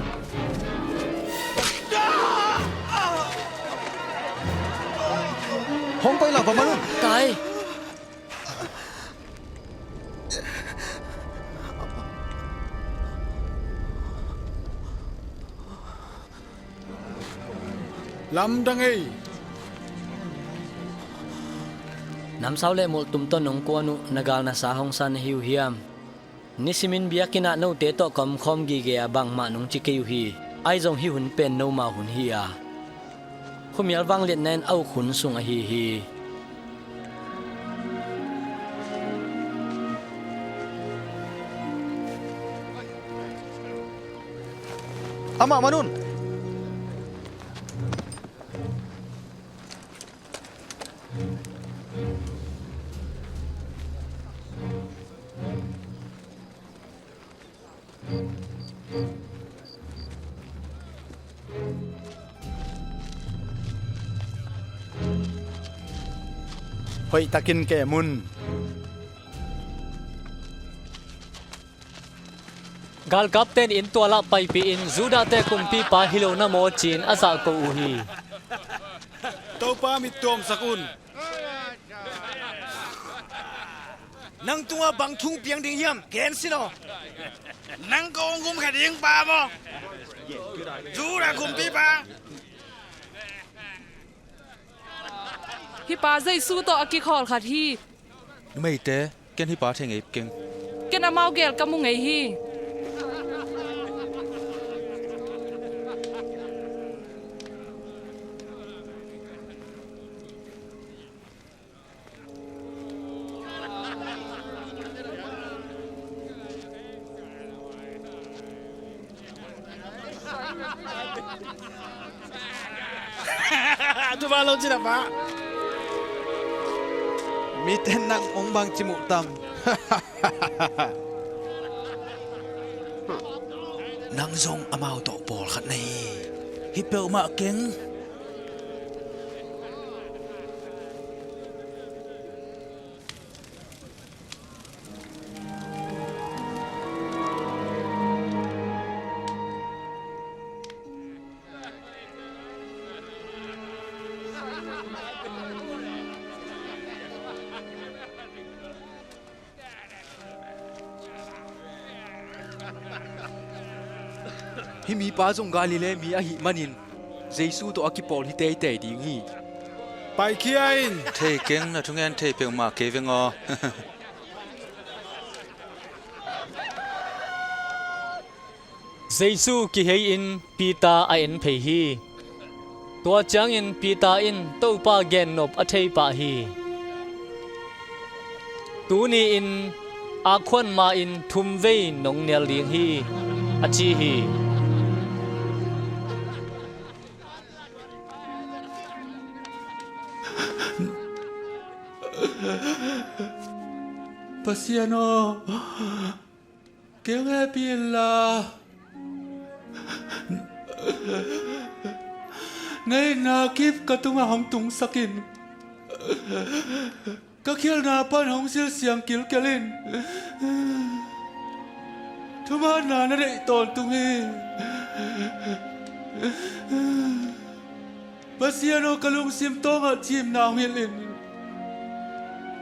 Hong koih lo, va man un. Tai. Lamdang ei. Namsau le mulhtum tawh nong kuan uh, na gal na sa hong sa na hi uh hiam? Nisimin biakinn ah note tawh ka omkhawm gige a bangmah nong ci kei uh hi. Ahi zong hih hun pen nomau hun hi a, khuamial vangliatna in a uk hun sung ahi hi. Amah man un. Hoihtakin kem un. Galkapte in inntual ah paipih in, Judah-te kumpipa hi lo na maw ci-in a zahko uh hi. Topa, mit tuamsak un. Nang tungah bang thu piang ding hiam? Gen sin aw. Nang kong gumkha ding pa maw? Judah kumpipa. Hih pa Jesu tawh a kikhawl khat hi. Numeite, ken hih pa thei ngei keng. Ken amau gel ka mu ngei hi. Thuman lo cin a pa. Mite nang hong bangci muh tam? Nang zong amau tawh pawlkhat na hi. Hih peuhmah keng. Hih mipa zong Galilee mi ahih manin Jesu tawh a kipawl hi teitei ding hi. Paikhia in. Thei keng, na thungen thei peuhmah kei veng aw. Jesu kihei-in Peter a en phei hi. Tua ciangin Peter in Topa gennop a thei pah hi. Tuni-in akhua ma-in thum vei nong nial ding hi, a ci hi. Pasian aw, kei hong hehpih inla, na itna kip ka tungah hong tungsak in. Ka khialhna pan hong silsiang kilkel in. Thumanna na neih tawntung hi. Pasian aw, ka lungsim tawngah cimna hong hilh in.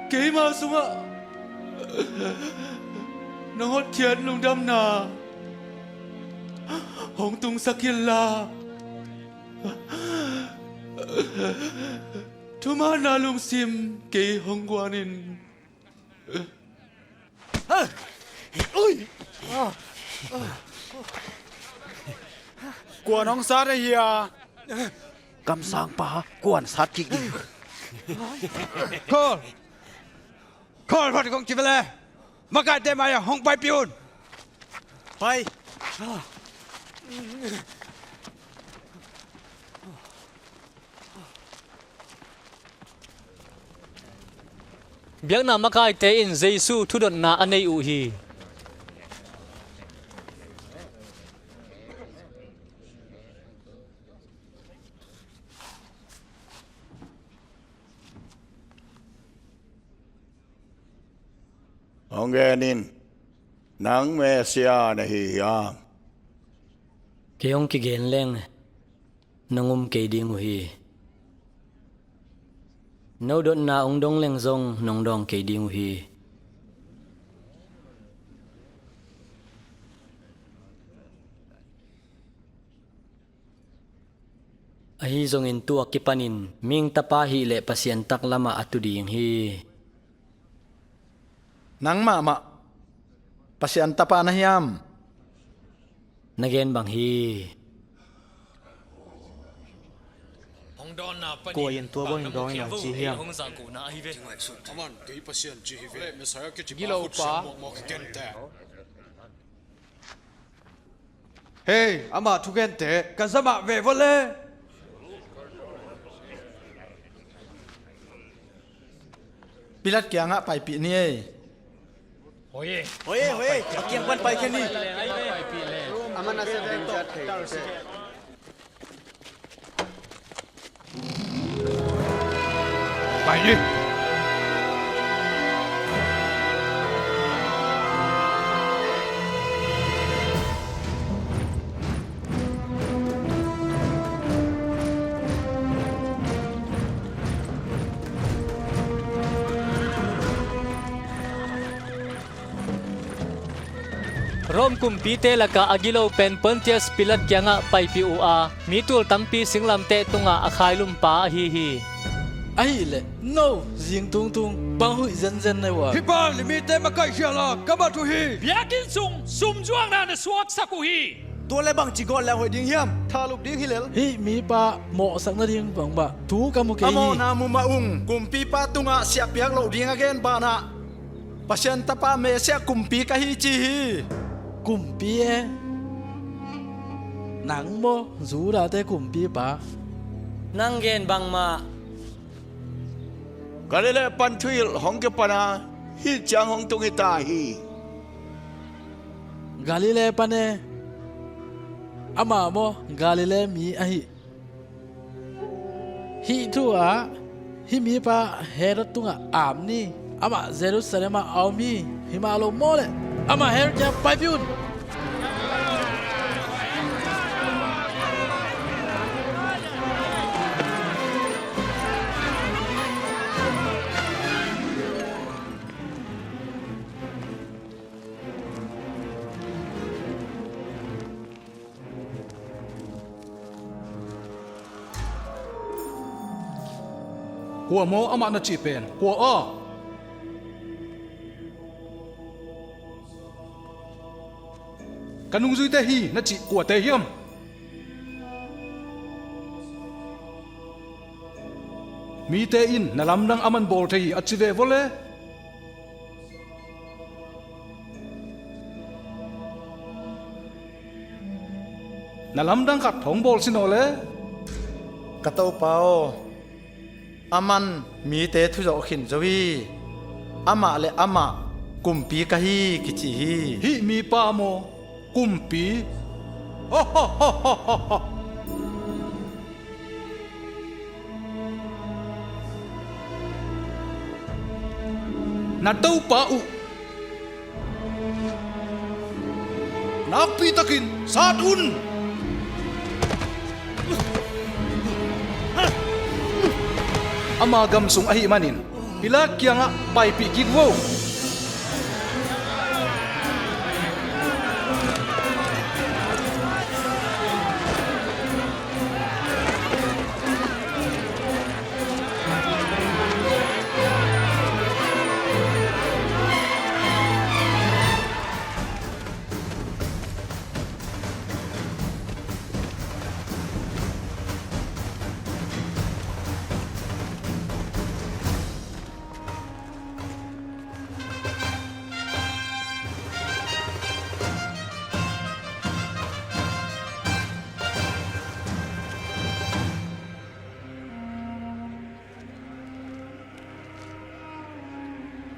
Keima sungah nong hotkhiat lungdamna hong tungsak inla, thumanna lungsim kei hong guan in. Kuan hong sat ahi a? Kamsangpa, kuan sat kik ding. Khawl! Khawl phot kong ci ve le. Makaite mai-ah hong paipih un. Pai. Biakna makaite in Jesu thudotna a nei uh hi. Hong gen in, nang Messiah na hi hiam? Kei hong kigen leng nong um kei ding uh hi. No dotna hong dong leng zong nong dawng kei ding uh hi. Ahi zongin tu a kipanin mihing tapa hih leh Pasian taklamah a tu ding hi. Nang mahmah Pasian tapa na hiam? Na gen bang hi. Kua in tua bangin dawng in hong ci hiam? Gilo pa. Hei, ama thugente ka zamah ve vawle. Pilat kiangah paipih ni ei. Hoi ei, hoi ei, a kiang pan paikhia ni. Amah na se veng tawh. Pai ni. Rom kumpite lakah a gilo pen Pontius Pilat kiangah paipih uh a, mi tul tampi singlamteh tungah a khailumpa ahi hi. Ahih leh no zing tungtung bang huih zenzen na uh a? Hih pa le mite makaih khial a ka mat uh hi. Biakinn sung sumzuakna na suaksak uh hi. Tua le bangci gawt le hoih ding hiam? Thalup ding hi lel. Hih mipa mawhsak nading bangbah thu ka mu kei hi. A mawhna mu mah ung. Kumpipa tungah siahpiak loh ding a gen banah Pasian tapa Messiah kumpi ka hi ci hi. Kumpi e? Nang maw Judate kumpipa? Nang gen bangmah. Galilee pan thuhilh hong kipan a hih ciang hong tung hi ta hi. Galilee pan e? Amah maw Galilee mi ahi? Hih thu ah hih mipa Herod tungah am ni. Amah Jerusalem ah a om hi. Himah lo maw leh amah Herod kiang paipih un. Kua maw amah na cih pen? Kua aw? Ka nungzuite hi na cih kuate hiam? Mite in na lamdang a man bawl thei hi a ci ve vawle. Na lamdang khat hong bawl sin aw le. Ka Topa aw, a man mite thuzawh khin zo hi. Amah le amah kumpi ka hi kici hi. Hih mipa maw kumpi? Na Topa uh nakpitakin sat un. Ama gam sung ahih manin Pilat kiangah paipih kik vo.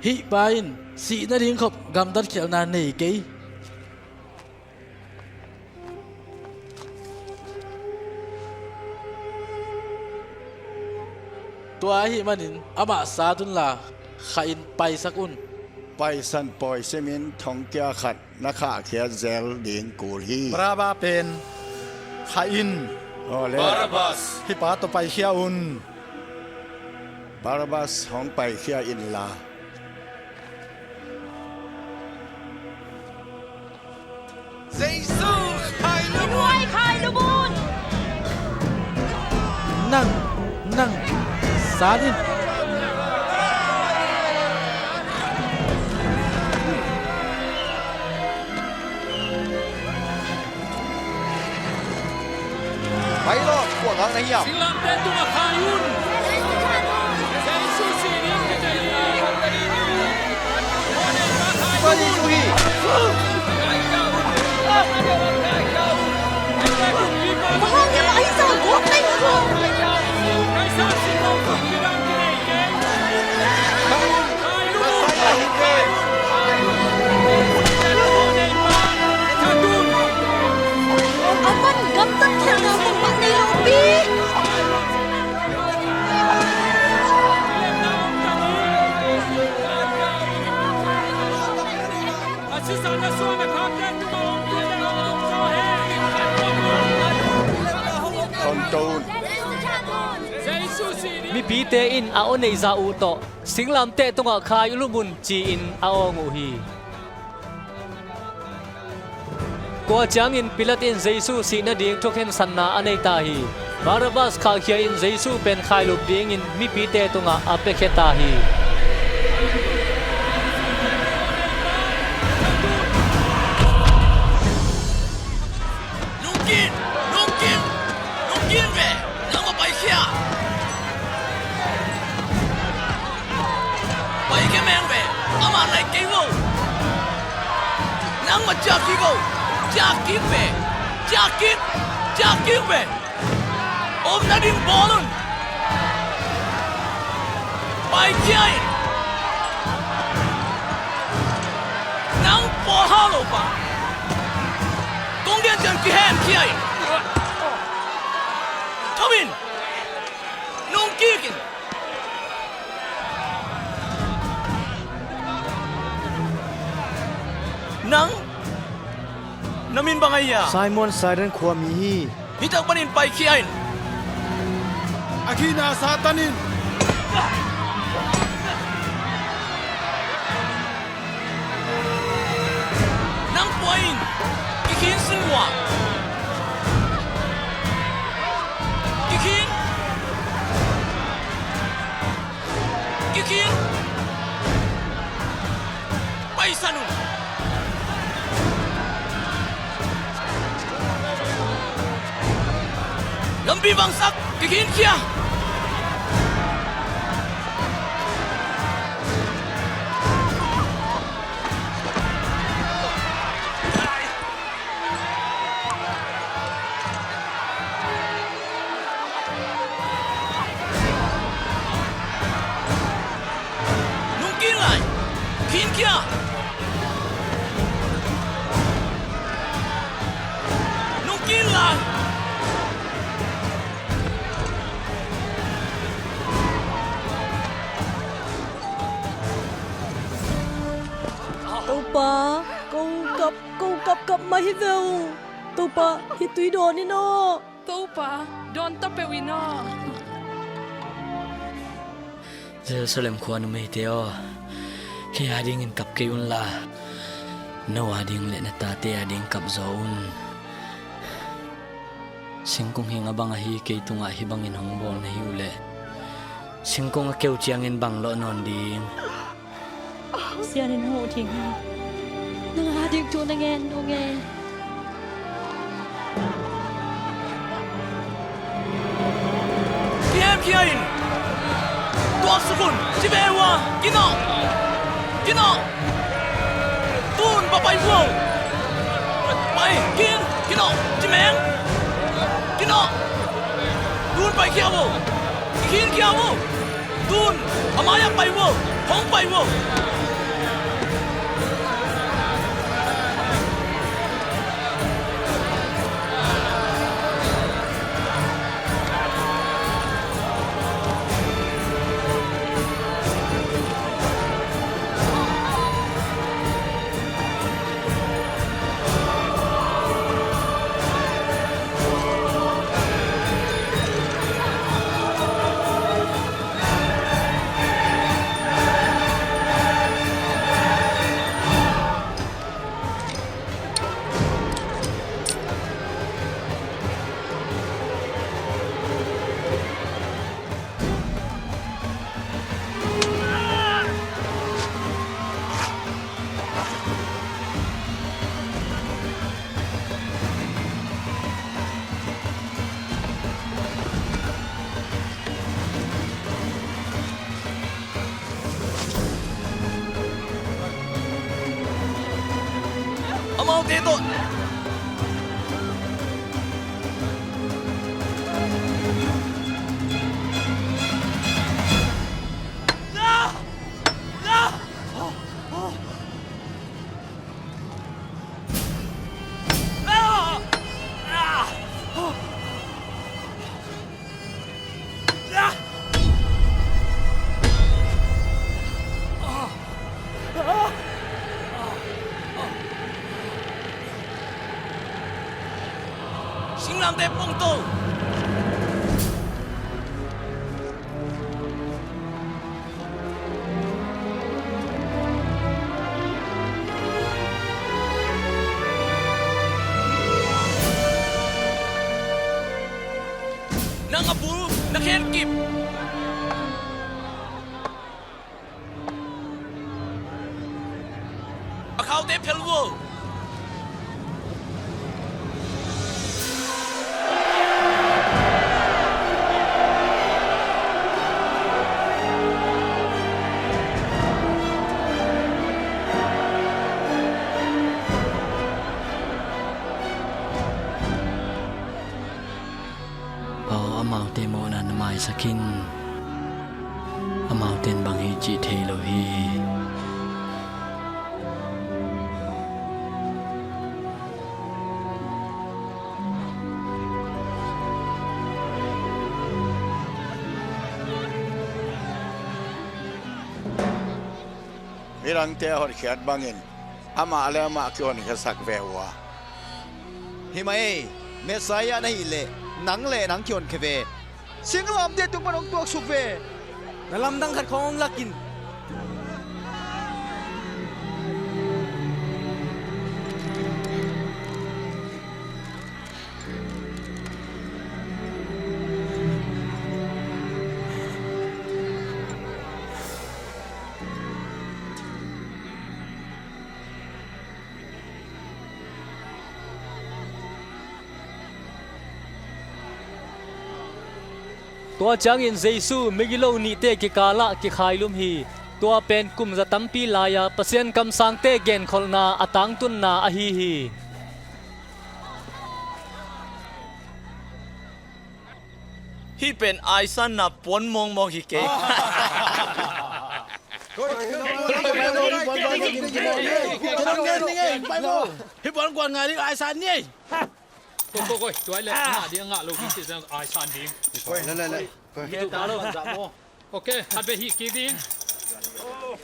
Hih pa in sih nading khop gamtat khialhna nei kei. Tua ahih manin amah sat unla kha-in paisak un. Paisan pawi simin thongkia khat na khahkhiat zel ding kul hi. Barabba pen khah in. Aw le. Barabbas. Hih pa tawh paikhia un. Barabbas hong paikhia inla. Jesu khai lum un! Nang, nang, sat in. Pai lo, kua gal na hiam? Singlamteh tungah khai un. Jesu sih ding ka deih hi. Tua Jesu hi. Mah hang hiam, ahi zong gawp lei hi lo. Aman gamtat khelhna bangmah nei lo pi. Mipite in a aw neihzah uh tawh singlamteh tungah khai lum un ci-in a awng uh hi. Tua ciangin Pilat in Jesu sih nading thukhensatna a nei ta hi. Barabbas khahkhia-in Jesu pen khailup dingin mipite tungah a piakhia ta hi. Lungkim! Lungkim! Lungkim ve! Nangmah paikhia! Paikhia meng ve, amah nai kei lo. Nangmah ciah kik o, ciah kik ve, ciah kik, ciah kik ve. Om nading bawl un. Paikhia in. Nang pawlhau lo pa. Kong gen ciang kihemkhia in. Tho in. Nungkik in. Nang, na min bang ahi a? Simon, Satan khua mi hi. Hi tak panin paikhia in. A khihna Satan in. Nang pua in, kikhin sin lua. Kikhin. Kikhin. Paisan un. Lampi vangsak, kikhinkhia. Nungkik lai, khinkhia. Nungkik lai. Topa, ko kap, ko kap kap mah hi ve uh. Topa, hih tui dawn in aw. Topa, dawn ta peuh in aw. Jerusalem khua numeite aw, hih adingin kap kei unla, no ading le na tate ading kap zaw un. Singkung hing a bang ahi kei tungah hih bangin hong bawl na hi uh leh, singkung a keu ciangin bang lawh nawn ding? Sian in hong huh ding hi. Nang a ding thu na ngen ung e. Kihemkhia in. Tuaksuk un. Ci ve uh a. Kinawh. Kinawh. Tun va pai uh o. Pai. Kin. Kinawh. Ci meng. Kinawh. Tun paikhia uh o. Kikhinkhia uh o. Tun a mai-ah pai uh o, hong pai uh o. Amaute tawh. Singlamteh pongto. Nang a bul na khen kip. A khaute phel vo. Aw, amaute mawhna na maisak in. Amaute in bang hi cih thei lo hi. Midangte a hotkhiat bangin amah le amah kihotkhiatsak ve uh a. Hi mah ei, Messiah na hih leh nang le nang kihonkhia ve. Singlamteh tung pan hong tuaksuk ve. Na lamdang khat khawng hong lak in. Tua ciangin Jesu migilo nihte kikalah kikhailum hi. Tua pen kum za tampi lai-a Pasian kamsangte genkholhna a tangtunna ahi hi. Hih pen aisanna puan mawngmawng hi kei. Hih puan kuan ngai ding aisan ni ei. Koi, koi, koi, tua leh ngah ding a ngah lo ding cih aisan ding. Koi, le, le, le. Koi. Hi tuk ta lo. Ok, khat beh hih kik ding.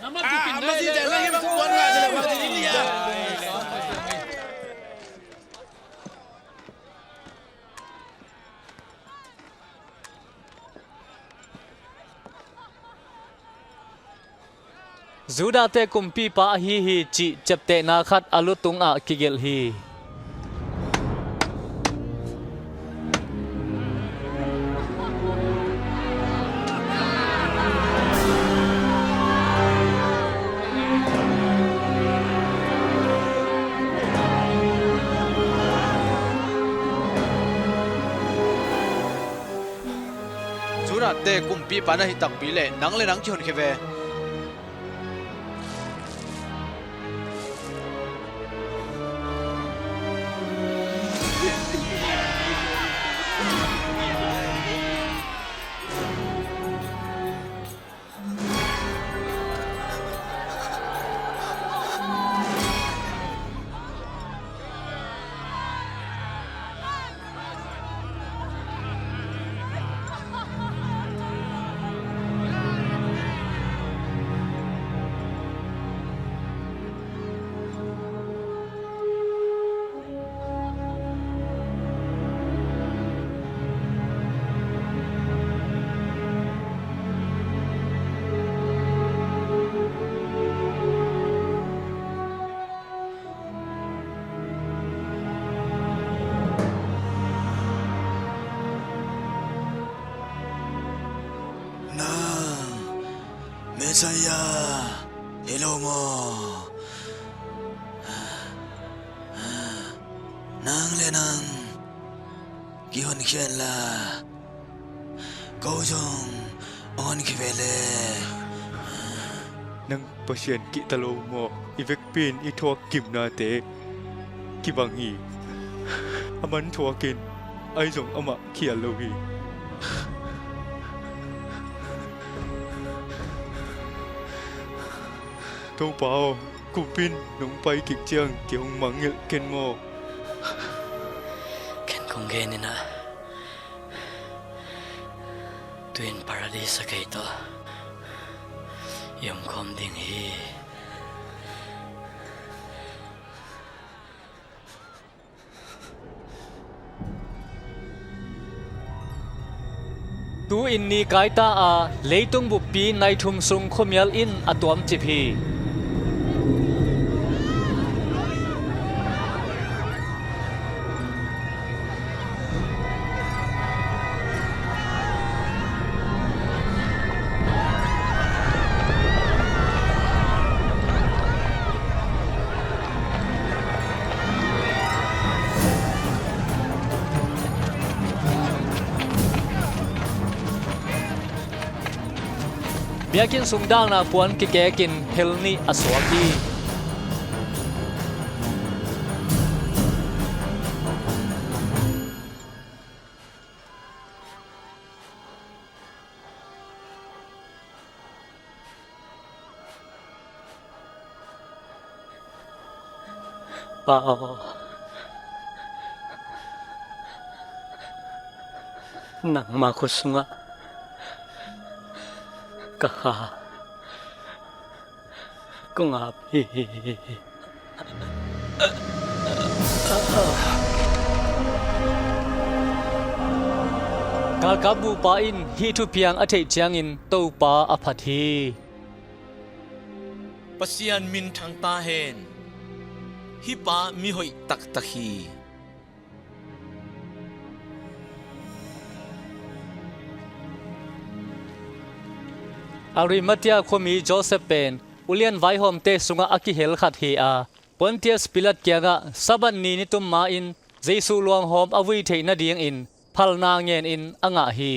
Nang mah kik in. Ah, masi jai lagi bang kuan ngai ding, masi ding ni a. Judah-te kumpipa ahi hi cih ciaptehna khat a lu tungah kigelh hi. Judah-te kumpipa na hih takpi leh nang le nang kihonkhia ve. Nang Messiah hi lo maw? Nang le nang kihonkhia inla, ko zong hong honkhia ve le. Nang Pasian kihta lo maw? I vekpi in i thuak kimnate kibang hi. Aman thuakin, ahi zong amah khial lo hi. Topa aw, kumpi in nong pai kik ciang kei hong mangngilh ken maw? Ken kong genin ah, tu-in Paradis ah kei tawh i omkhawm ding hi. Tu-in ni kai ta a, leitung buppi nai thum sung khuamial in a tuamcip hi. Biakinn sung dalna puan kikekin hell nih a suak hi. Pa aw, nangma khut sungah ka kha kong ap hi. Galkap bupa in hih thupiang a theih ciangin Topa a phat hi. Pasian minthang ta hen. Hih pa mihoih taktak hi. Arimathea khuami Joseph pen ulian vaihawmte sungah a kihel khat hi a, Pontius Pilat kiangah Sabbath ni nitum ma-in Jesu luanghawm a vui theih nadingin phalna ngenin a ngah hi.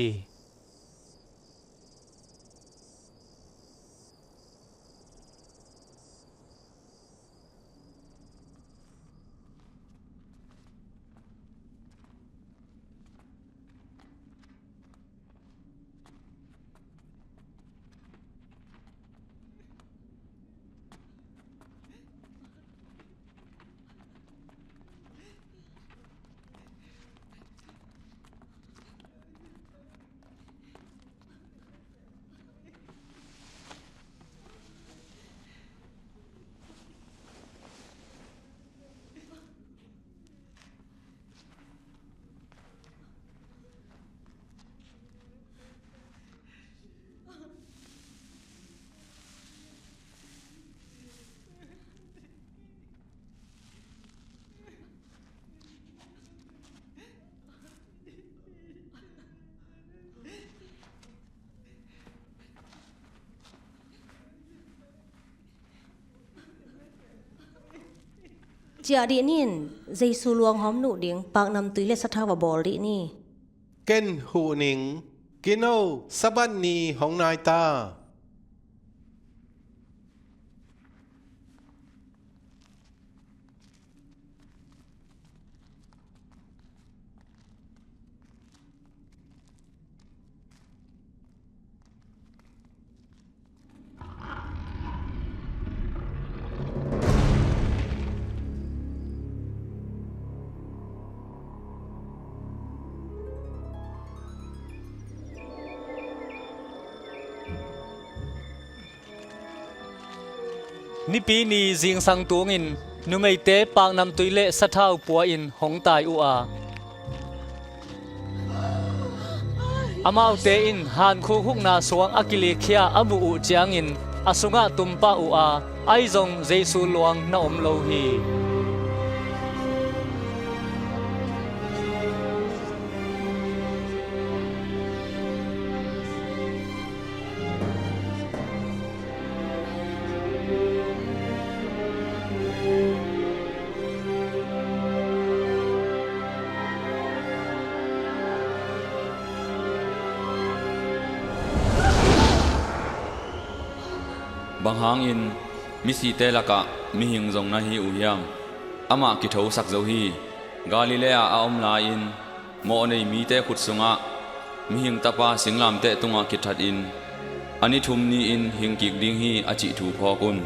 Ciah dih ni in, Jesu luanghawm nuh ding paknamtui le sathau va bawl dih ni. Ken huh ning, kino Sabbath ni hong nai ta. Nipi ni zingsang tungin numeite paknamtui le sathau pua-in hong tai uh a, amaute in hankhuk hukna suang a kilikhia a muh uh ciangin a sungah tumpah uh a, ahi zong Jesu luang na om lo hi. Bang hangin misite lakah mihing zong na hi uh hiam? amah kithosak zo hi. Galilee-ah a om lai-in mawhnei mite khut sungah mihing Tapa singlamteh tungah kithatin a ni thum ni-in hing kik ding hi, a cih thu phawk un.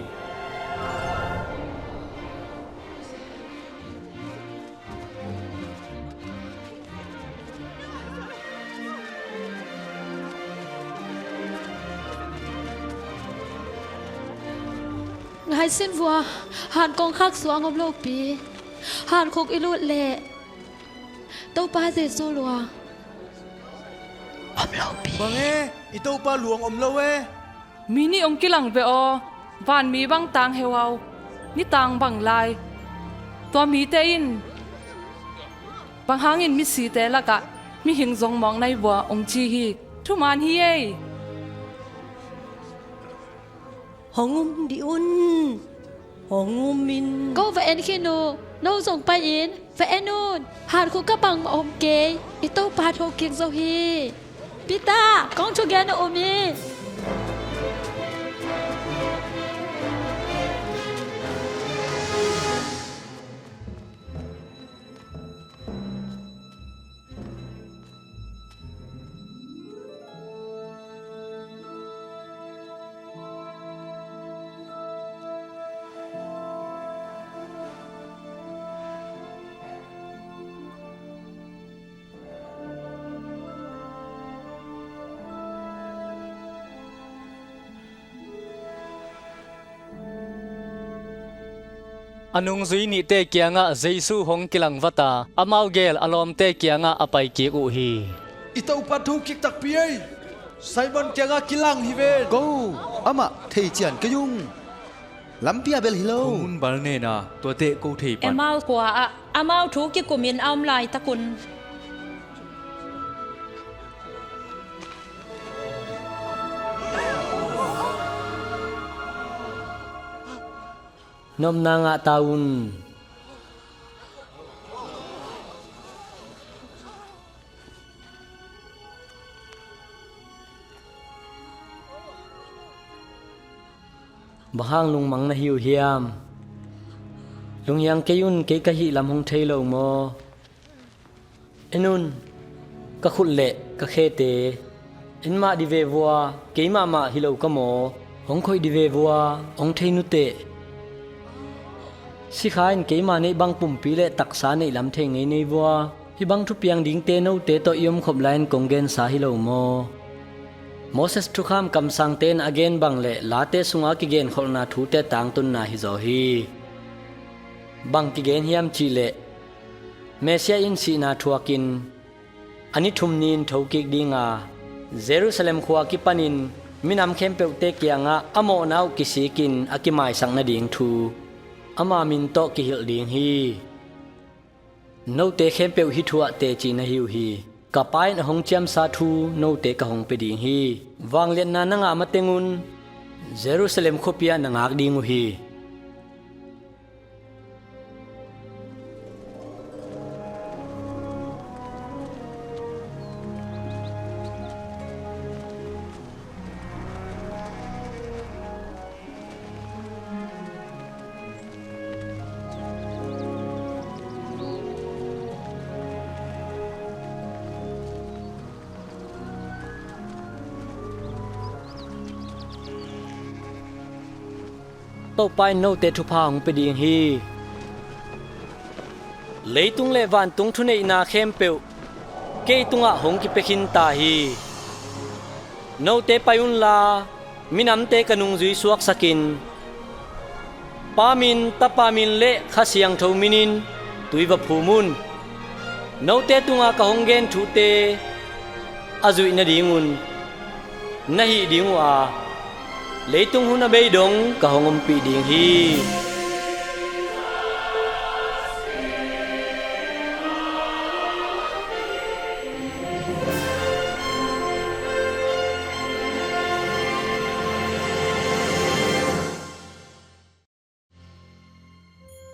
Ngai sin vua, han kong khak suang om lopi. Han khuk i lut leh Topa Jesu luang om lopi. Bang e, i Topa luang om lo e. Mi nih hong kilang ve aw, vanmi bang tang heuhau, ni tang bang lai. Tua mite in bang hangin misite lakah mihing zong mawk nai vua hong ci hi. Thuman hi ei. Hong um dih un. Hong um in. Ko va en khin uh. No zong pai-in va en un. Han khuk ah bangmah om kei. I Topa thokik zo hi. Peter, kong thugen uh um hi. A nungzui nihte kiangah Jesu hong kilang vat a, amau gel a lawmte kiangah a pai kik uh hi. I Topa thokik takpi ei. Simon kiangah kilang hi ven. Ko, amah thei cian kei ung. Lampi ah bel hi lo. Khuamun bal nena tuate ko thei pan. Emmaus khua-ah amau thu kikumin a om laitak un. Nopna ngah ta un. Bang hang lungmang na hi uh hiam? Lunghiang kei un, kei ka hih lam hong thei lo maw? En un, ka khut le ka khete en mah dih ve vua, kei mahmah hi lo ka maw? Hong khoih dih ve vua, hong thei nuteh. Sikha in keima neih bang pumpi le taksa neih lam thei ngei nei vua. Hih bang thupiang dingte note tawh i omkhop lai-in kong gensa hi lo maw? Moses thukham kamsangte in a gen bang le Late sunga kigenkholhna thute tangtunna hizaw hi. Bang kigen hiam cihleh, Messiah in sihna thuakin a ni thum ni-in thokik dinga, Jerusalem khua kipanin minam khempeuhte kiangah a mawhna uh kisikin a kimaisak nading thu ama min tawh kihilh ding hi. Note khempeuh hih thu ah teci na hi uh hi. Ka Pa in a hong ciamsa thu note ka hong pia ding hi. Vangliatna na ngah matengun Jerusalem khuapi ah na ngak ding uh hi. Topa in note thupha hong pia ding hi. Leitung le vantung thuneihna khempeuh kei tungah hong kipia khin ta hi. Note pai unla, minamte ka nungzui suaksakin, Pa min, Tapa min le Kha Siangtho minin tui va phum un. Note tunga ka hong gen thute a zuih nadingun na hih ding uh a, leitung hun a bei dong ka hong ompih ding hi.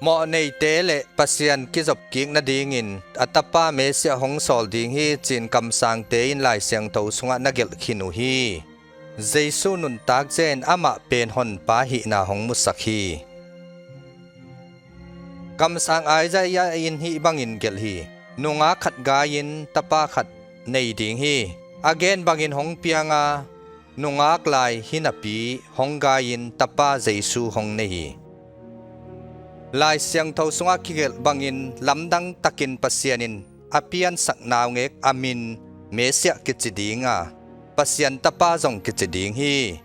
Mawhneite le Pasian kizopkik nadingin a Tapa Messiah hong sawl ding hi, ci-in kamsangte in Lai Siangtho sungah na gelh khin uh hi. Jesu nuntakzia in amah pen honpa hihna hong musak hi. Kamsang Isaiah in hih bangin gelh hi: Nungak khat gai-in tapa khat nei ding hi. A gen bangin hong piang a, nungak lai hinapi hong gai-in tapa Jesu hong nei hi. Lai Siangtho sungah kigelh bangin lamdang takin Pasian in a piansak naungek a min Messiah kici ding a, Pasian Tapa zong kici ding hi.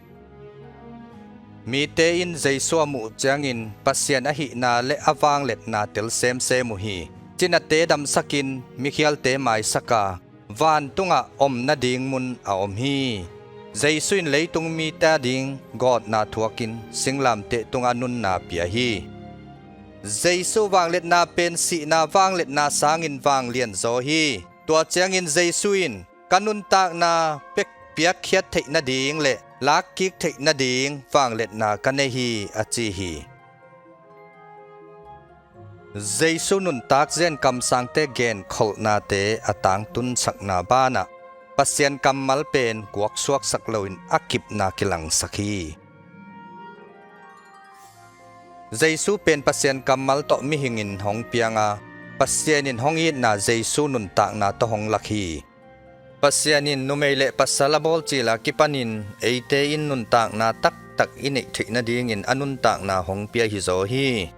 Mite in Jesu a muh ciangin Pasian ahihna le a vangliatna tel semsem uh hi. Cinate damsakin mikhialte maisak a, vantungah om nading mun a om hi. Jesu in leitung mite ading gawtna thuakin singlamteh tungah nunna pia hi. Jesu vangliatna pen sihna vangliatna sangin vanglian zaw hi. Tua ciangin Jesu in, "Ka nuntakna pek piakkhiat theih nading le lakkik theih nading vangliatna ka nei hi," a ci hi. Jesu nuntak zia in kamsangte genkholhnate a tangtunsakna banah Pasian kammal pen guaksuaksak loin a kipna kilangsak hi. Jesu pen Pasian kammal tawh mihing in hong piang a, Pasian in hong itna Jesu nuntakna tawh hong lak hi. Pasian in numei le pasal a bawl cil a kipanin eite in nuntakna taktak i neih theih nadingin a nuntakna hong pia hi zaw hi.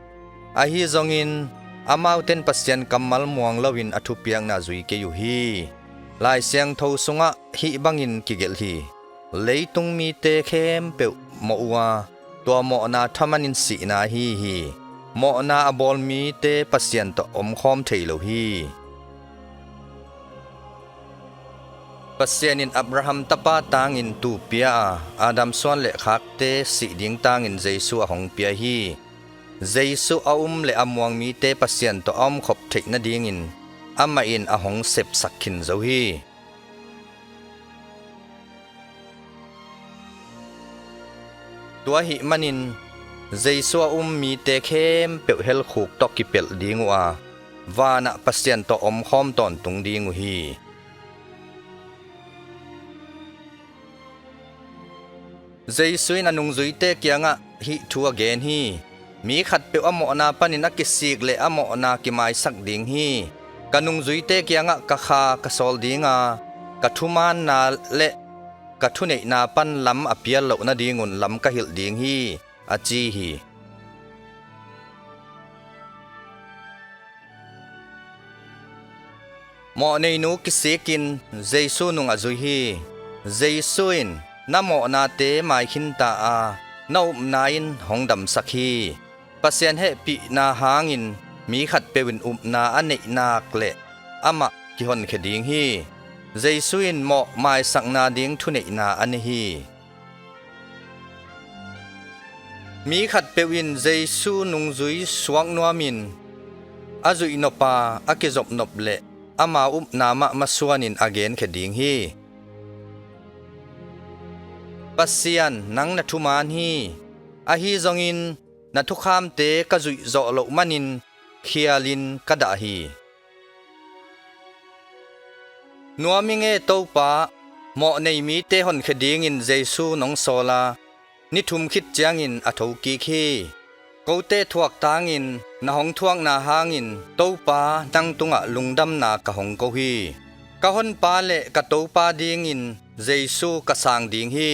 Ahi zongin, amaute in Pasian kammal muang loin a thupiakna zui kei uh hi. Lai Siangtho sungah hih bangin kigelh hi: "Leitung mite khempeuh mawh uh a, tua mawhna thaman in sihna ahi hi. Mawhna a bawl mite Pasian tawh omkhawm thei lo hi." Pasian in Abraham tapa tangin tuu pia a, Adam suan le khakte sih ding tangin Jesu a hong pia hi. Jesu a um le a muang mite Pasian tawh a omkhop theih nadingin amah in a hong sepsak khin zo hi. Tua ahih manin Jesu a um mite khempeuh helkhuk tawh kipelh ding uh a, vanah Pasian tawh omkhawm tawntung ding uh hi. Jesu in a nungzuite kiangah hih thu a gen hi: "Mi khatpeuh a mawhna panin a kisik le a mawhna kimaisak ding hi. Ka nungzuite kiangah ka Kha ka sawl ding a, ka thumaanna le ka thuneihna pan lam a pial loh nadingun lam ka hilh ding hi," a ci hi. Mawhneinu kisikin Jesu nung a zui hi. Jesu in, "Na mawhnate mai khinta a, na upna in hong damsak hi. Pasian hehpihna hangin mi khatpeuh in upna a neih nak leh amah kihonkhia ding hi." Jesu in mawh maisakna ding thuneihna a nei hi. Mi khatpeuh in Jesu nungzui suak nuamin a zuih nop a, a kizop nop leh ama upna mah masuanin a genkhia ding hi. "Pasian, nang na thuman hi. Ahi zongin na thukhamte ka zuih zawh loh manin khialin ka dah hi." "Nuam ing e, Topa, mawhnei mite honkhia dingin Jesu nong sawl a, ni thum khit ciangin a thokik hi. Kote thuak tangin na hong thuakna hangin, Topa, nang tungah lungdamna ka hong ko hi. Ka honpa le ka Topa dingin Jesu ka sang ding hi.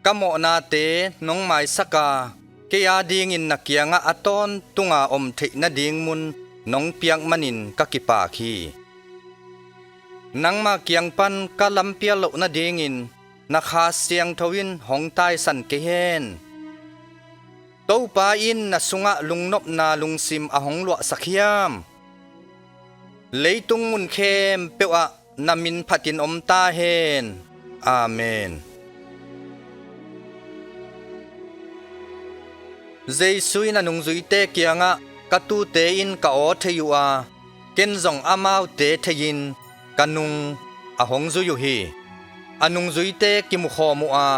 Ka mawhnate nong maisak a, kei adingin na kiangah a tawntunga om theih nading mun nong piak manin ka kipak hi. Nangma kiang pan ka lampial loh nadingin na Kha Siangtho in hong taisan kei hen. Topa in na sungah lungnopna lungsim a hong luahsak hiam? Leitung mun khempeuh ah na min phatin om ta hen. Amen." Jesu in a nungzuite kiangah, "Ka tuute in ka aw thei uh a, ken zong amaute thei-in ka nung a hong zui uh hi." A nungzuite kimukhawm uh a,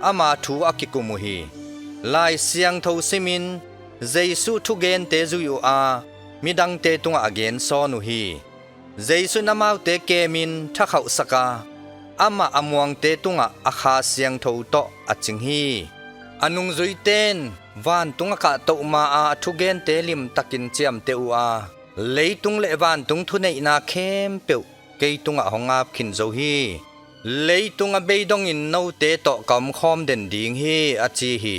ama thu a kikum uh hi. Lai Siangtho simin Jesu thugente zui uh a, midangte tungah a gensawn uh hi. Jesu in amaute kemin thakhauhsak a, amah a muangte tungah a Kha Siangtho tawh a cing hi. A nungzuite in vantung a kahtoh ma-a a thugente limtakin ciamteh uh a, leitung le vantung thuneihna khempeuh kei tungah hong ap khin zo hi. Leitung a bei dongin note tawh ka omkhawm den ding hi, a ci hi.